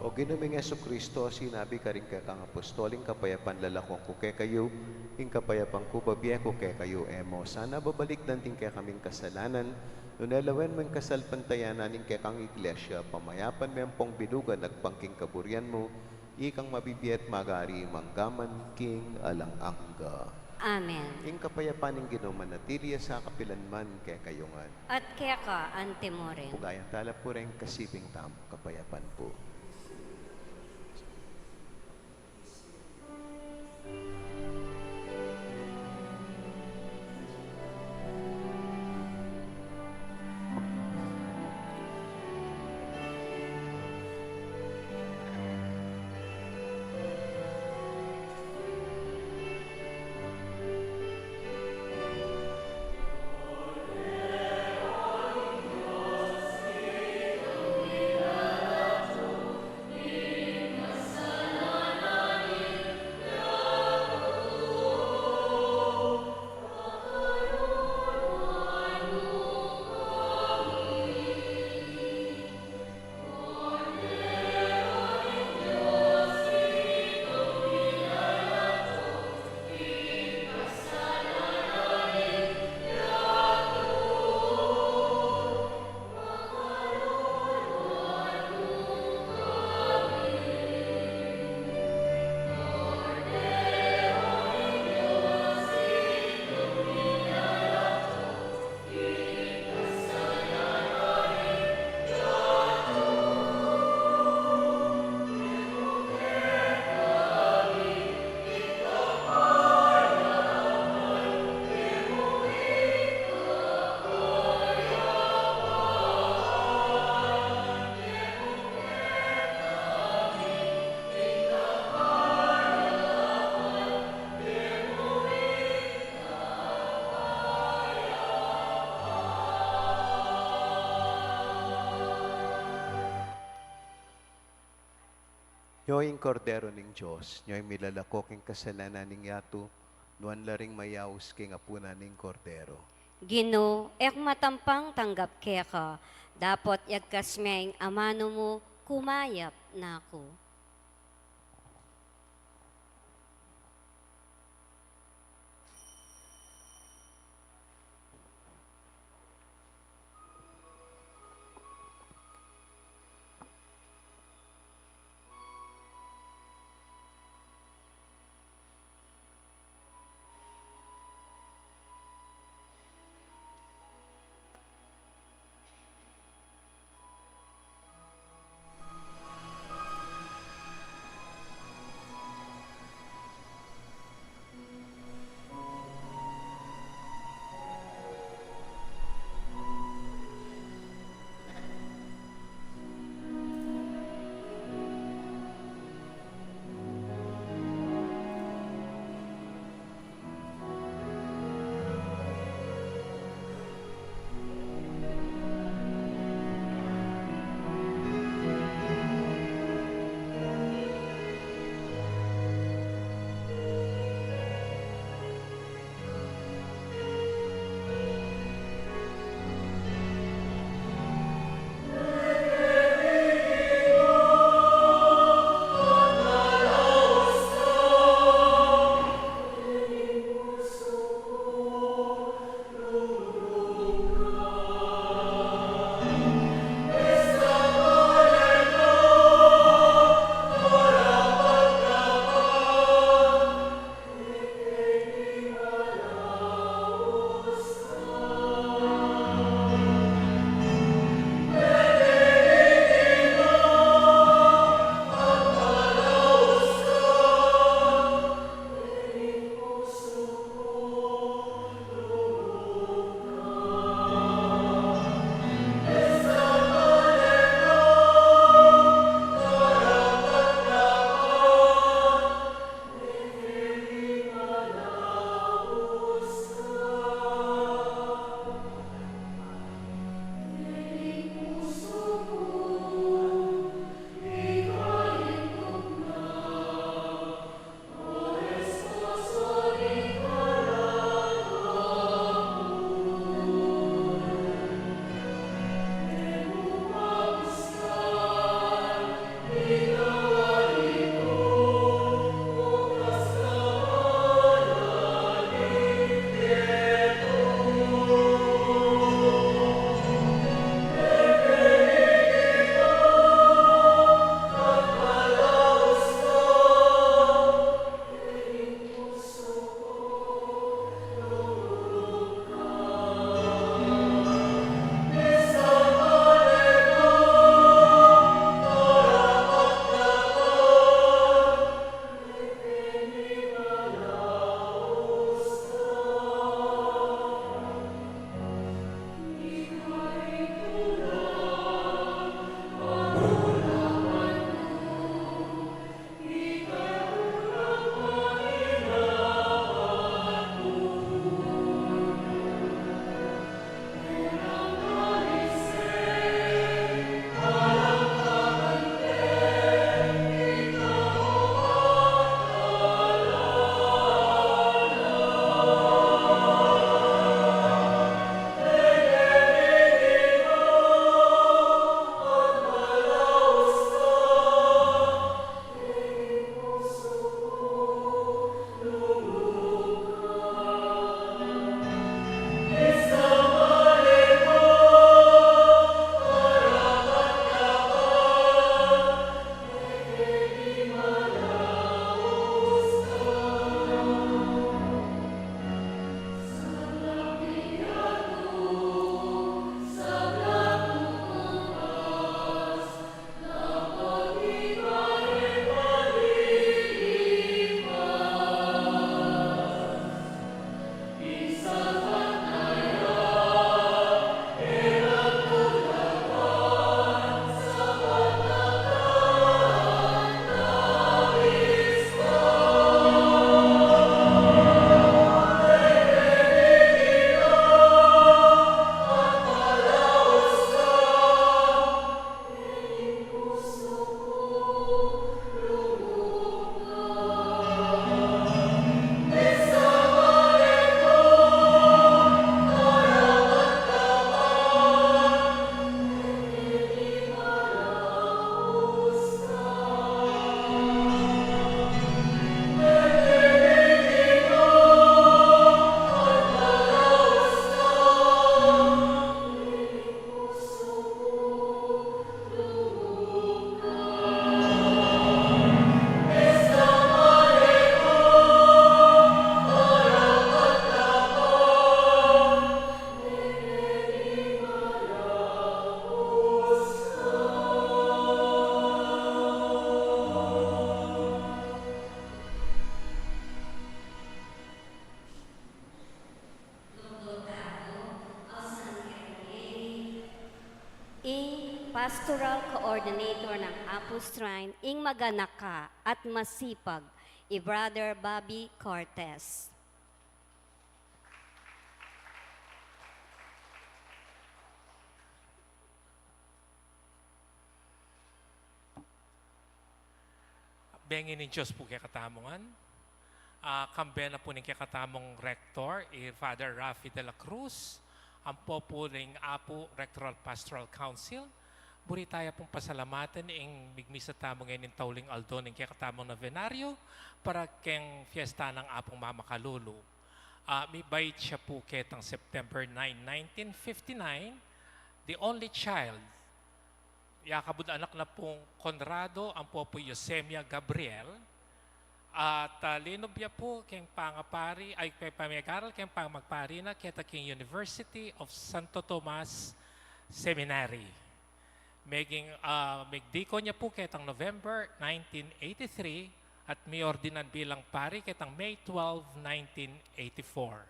O Ginu ming Jesucristo, sinabi karing kekang apostol, ing kapayapan lalakwan ku kekayu, ing kapayapan ku bibie ku kekayu. E mu sana babalikdan ding kekaming kasalanan, nune lawen mu ing kasalpantayanan ning kekang Iglesia, pamayapan me ampong bilugan agpang king kaburian mu, ikang mabibie at mag-ari mangga man king alang angga. Amen. Ing kapayapan ning Ginu manatili ya sa kapilan man kekayu ngan. At keka antimurin. Ugayan tala pu reng kasiping tamu, kapayapan pu. Nyo ing Kordero ning Dios, nyo ing milalako king kasalanan ning yatu, nuan la ring mayaus king apunan ning Kordero. Ginu, e ku matampang tanggap keka, dapot yagkas me ing amanu mu, kumayap na ku. Pastoral Coordinator ng Apu Shrine, ing maganaka at masipag, i Brother Bobby Cortez. Bengi ning Dios pu kekatamu ngan. Ah, kambe na pu ning kekatamung Rector, i Father Rafi de la Cruz, ampo pu ring Apu Rectoral Pastoral Council. Buri taya pung pasalamatan ing migmisa tamu ngening tauling aldo ning kekatamung novenario para keng fiesta nang Apung Mamakalulu. Ah, mibait ya pu ketang September nine, nineteen fifty-nine, the only child. Yakabud anak na pung Conrado, ampo pu Eusemia Gabriel. At, ah, linub ya pu keng pangapari, ay, keng pamagaral, keng pamagpari na, keta king University of Santo Tomas Seminary. Meging, ah, megdikon ya pu ketang November nineteen eighty-three at miordinan bilang pari ketang May twelve, nineteen eighty-four.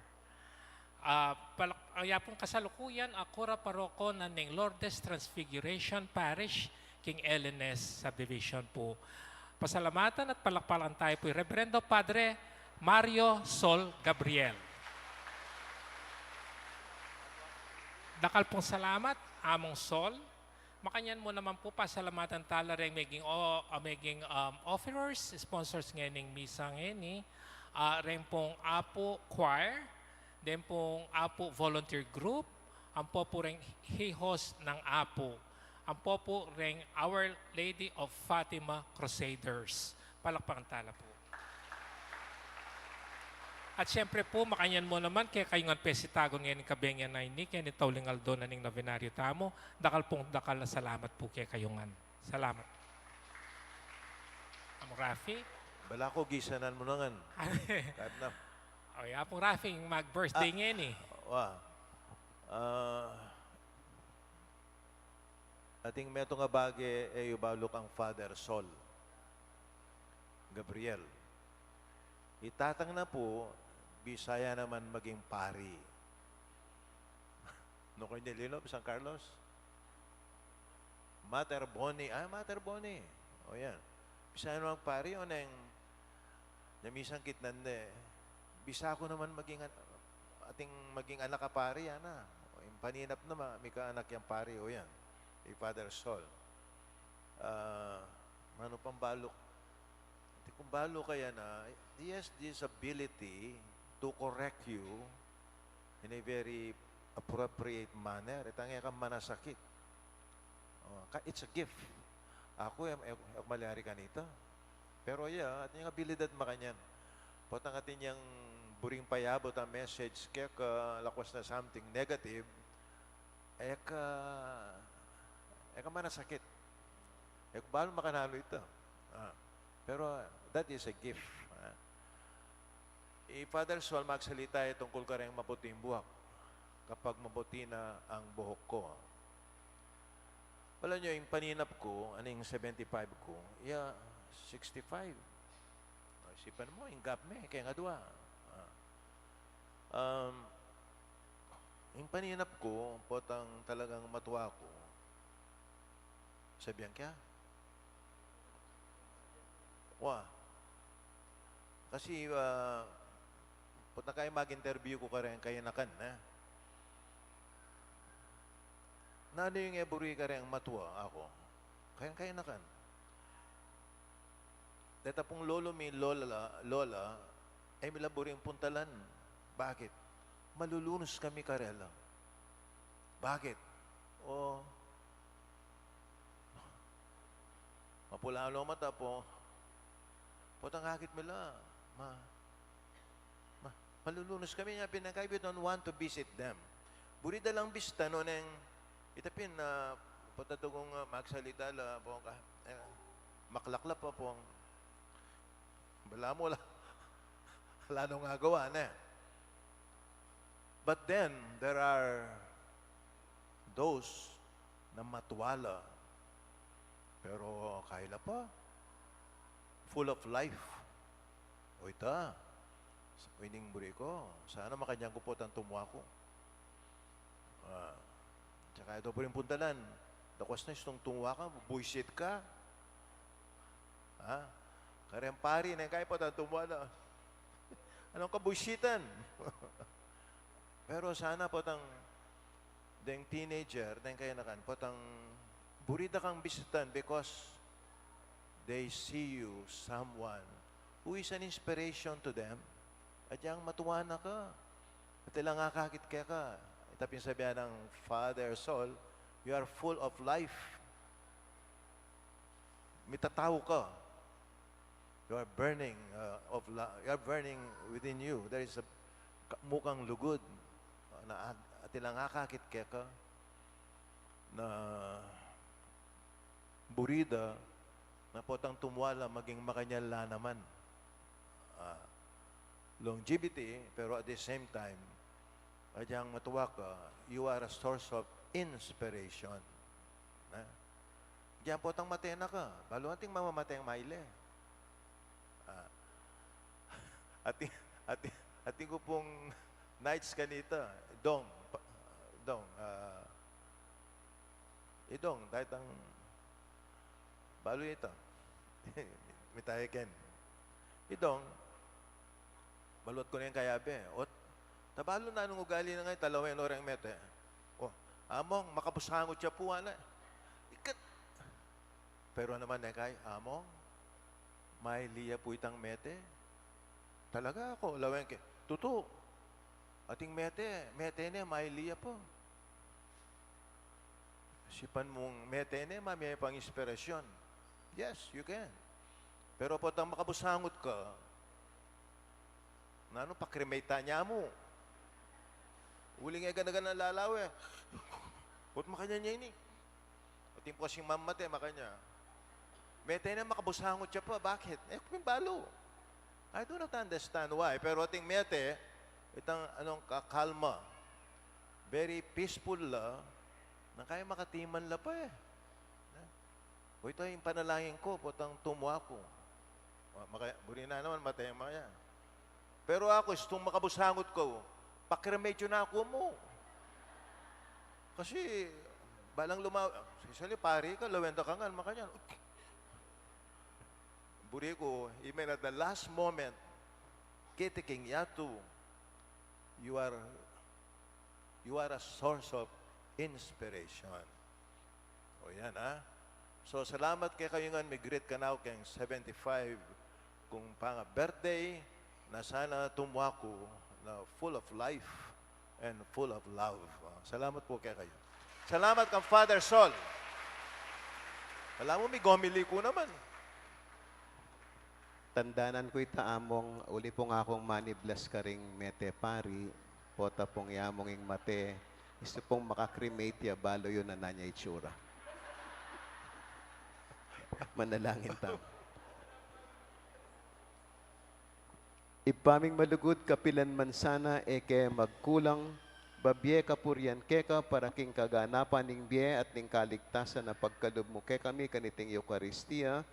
Ah, palak-, ah, ya pung kasalukuyan, aku ra paroko na ning Lourdes Transfiguration Parish, king L N S Subdivision pu. Pasalamatan at palakpakan tayu pu i Reverendo Padre Mario Sol Gabriel. Dakal pung salamat, Among Sol. Makanyan mu naman pu, pasalamatan tala reng meging o-, ah, meging, um, offerers, sponsors ngening misa ngeni, ah, reng pung Apu Choir, den pung Apu Volunteer Group, ampo pu reng Hijos ng Apu, ampo pu reng Our Lady of Fatima Crusaders. Palakpakan tala pu. At siyempre pu, makanyan mu naman kekayu ngan pesitagun ngening kabengi a ini, keni tauling aldo na ning novenario tamu, dakal pung dakal a salamat pu kekayu ngan. Salamat. Among Rafi? Bala ku gisanan mu na ngan. Kaya na. O, ya pung Rafi, mag-birthday ngeni. Wa. Ah, Ating metung a bage, e yu balu kang Father Sol Gabriel. I tatang na pu, bisa ya naman maging pari. Nung kayu nilinu, San Carlos? Mater Boni, ah, Mater Boni. O yan. Bisa ya naman pari, o neng Nya misan kitnan de, bisa ku naman maging an-, ating maging anak a pari, ana. O, ing paninap na ma-, mika anak yang pari, o yan. I Father Sol. Ah, manu pang balu? Atin kung balu kaya na, he has this ability to correct you in a very appropriate manner. Itang e ka manasakit. O, ka-, it's a gift. Aku, e, e, e ku malyari kanita. Pero ya, atin yang abilidad makanyan. Potang atin yang buring payabut a message keka, lakwas na something negative, e ka, e ka manasakit. E ku balu makananu ita. Ah, pero that is a gift. Ah. I Father Sol magsalita ya tungkul kareng maputing buhok, kapag maputi na ang buhok ko. Wala nyo, ing paninap ku, aning seventy-five ku, iya sixty-five. O, isipan mu, ing gap me, keng adua. Ah. Um, ing paninap ku, potang talagang matua ku, sabian kaya? Wa. Kasi, ah, potang kaya mag-interview ku kareng kayanakan, e. Nanu ing e buri kareng matua aku? Kareng kayanakan. Deta pung lolo mi, lola, lola, e mi la buring puntalan. Bakit? Malulunus kami karela. Bakit? O, mapula la mata pu. Potang akit mi la, ma-, ma-, malulunus kami, nya pin kaya we don't want to visit them. Buri da lang bisita, no, neng, ita pin, ah, pota tugung, ah, magsalita la pu, ka-, e, maklaklap pa pu. Balamu la, ala nung agawa, ne? But then, there are those na matua la, pero kaila pa, full of life. O ita, ining buri ku, sana makanyan ku potang tumua ku. Ah, tsaka ita buring puntalan. Dakwas na istung tumua ka, buisit ka. Ha? Kareng pari, neng kai potang tumua na. Anung kabuisitan? Pero sana potang deng teenager, deng kayanakan, potang buri da kang bisitan because they see you someone who is an inspiration to them. Agyang matua na ka. Atin lang akakit keka. Ita pin sabian nang Father Sol, "You are full of life." Mitatau ka. You are burning, uh, of la-, you are burning within you. There is a ka-, mukang lugud na at-, atin lang akakit keka na buri da na potang tumua la maging makanyan la naman. Ah, longevity, pero at the same time, agyang matua ka, you are a source of inspiration. Na? Agyang potang mate na ka, balu ating mamamateng maile. Ah, ating, ating, ating ku pung knights kanita, Dong, pa-, Dong, ah, Idong, dahil tang balu ita. Mitaya ken. Idong, balu at ku neng kayabe. Ot, tabalu na nung ugali na nga, talawen o reng mete. O, Among, makabusangut ya pu, ana. Ikat. Pero naman, ne, kay, Among, maili ya pu itang mete. Talaga ako, lawen ke. Tutu. Ating mete, mete ne, maili ya pu. Sipan mung mete ne, mamie pang inspirasyon. Yes, you can. Pero potang makabusangut ka, nanu, pa-cremate ta ne mu. Uling e gana-gana lalawe. Ot makanyan ya ini. Ating pu kasing mamate, makanyan. Mete ne, makabusangut ya pa. Bakit? E ku pin balu. I do not understand why. Pero ating mete, itang anung kakalma. Very peaceful la. Nang kaya makatiman la pa e. O, ita ing panalangin ku, potang tumua ku. Ma-, maka-, buri na naman, matay maya. Pero aku, istung makabusangut ku, pa-cremate yu na ku mu. Kasi, balang luma-, sisali, pari ka, lawen da ka ngan, makanyan. Buri ku, even at the last moment, keti king yatu, you are, you are a source of inspiration. O yan, ha? So, salamat kekayu ngan, mi-greet kanaku keng seventy-five kung panga-birthday, na sana tumua ku na full of life and full of love. Ah, salamat pu kekayu. Salamat kang Father Sol. Kala mu mi-gomili ku naman. Tandanan ku ita, Among, uli pung akung mani-bless karing mete pari, pota pung ya mung ing mate, isu pung maka-cremate ya, balu yu na nanu ya itsura. Manalangin tamu. Ibpa ming malugud, kapilan man sana e ke magkulang, babie kapurian keka para king kaganapan ning bie at ning kaligtasan a pagkalub mu kekami kaniting Eukaristia,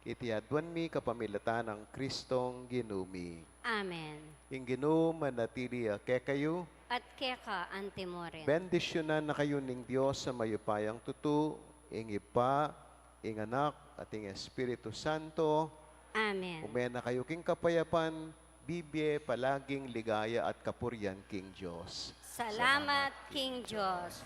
iti aduan mi kapamilatan nang Kristong Ginu mi. Amen. Ing Ginu manatili ya kekayu. At keka antimurin. Bendisyunan na kayu ning Dios a mayupayang tutu, ing Ibpa, ing Anak, at ing Espiritu Santo. Amen. Ume na kayu king kapayapan, bibie palaging ligaya at kapurian king Dios. Salamat king Dios.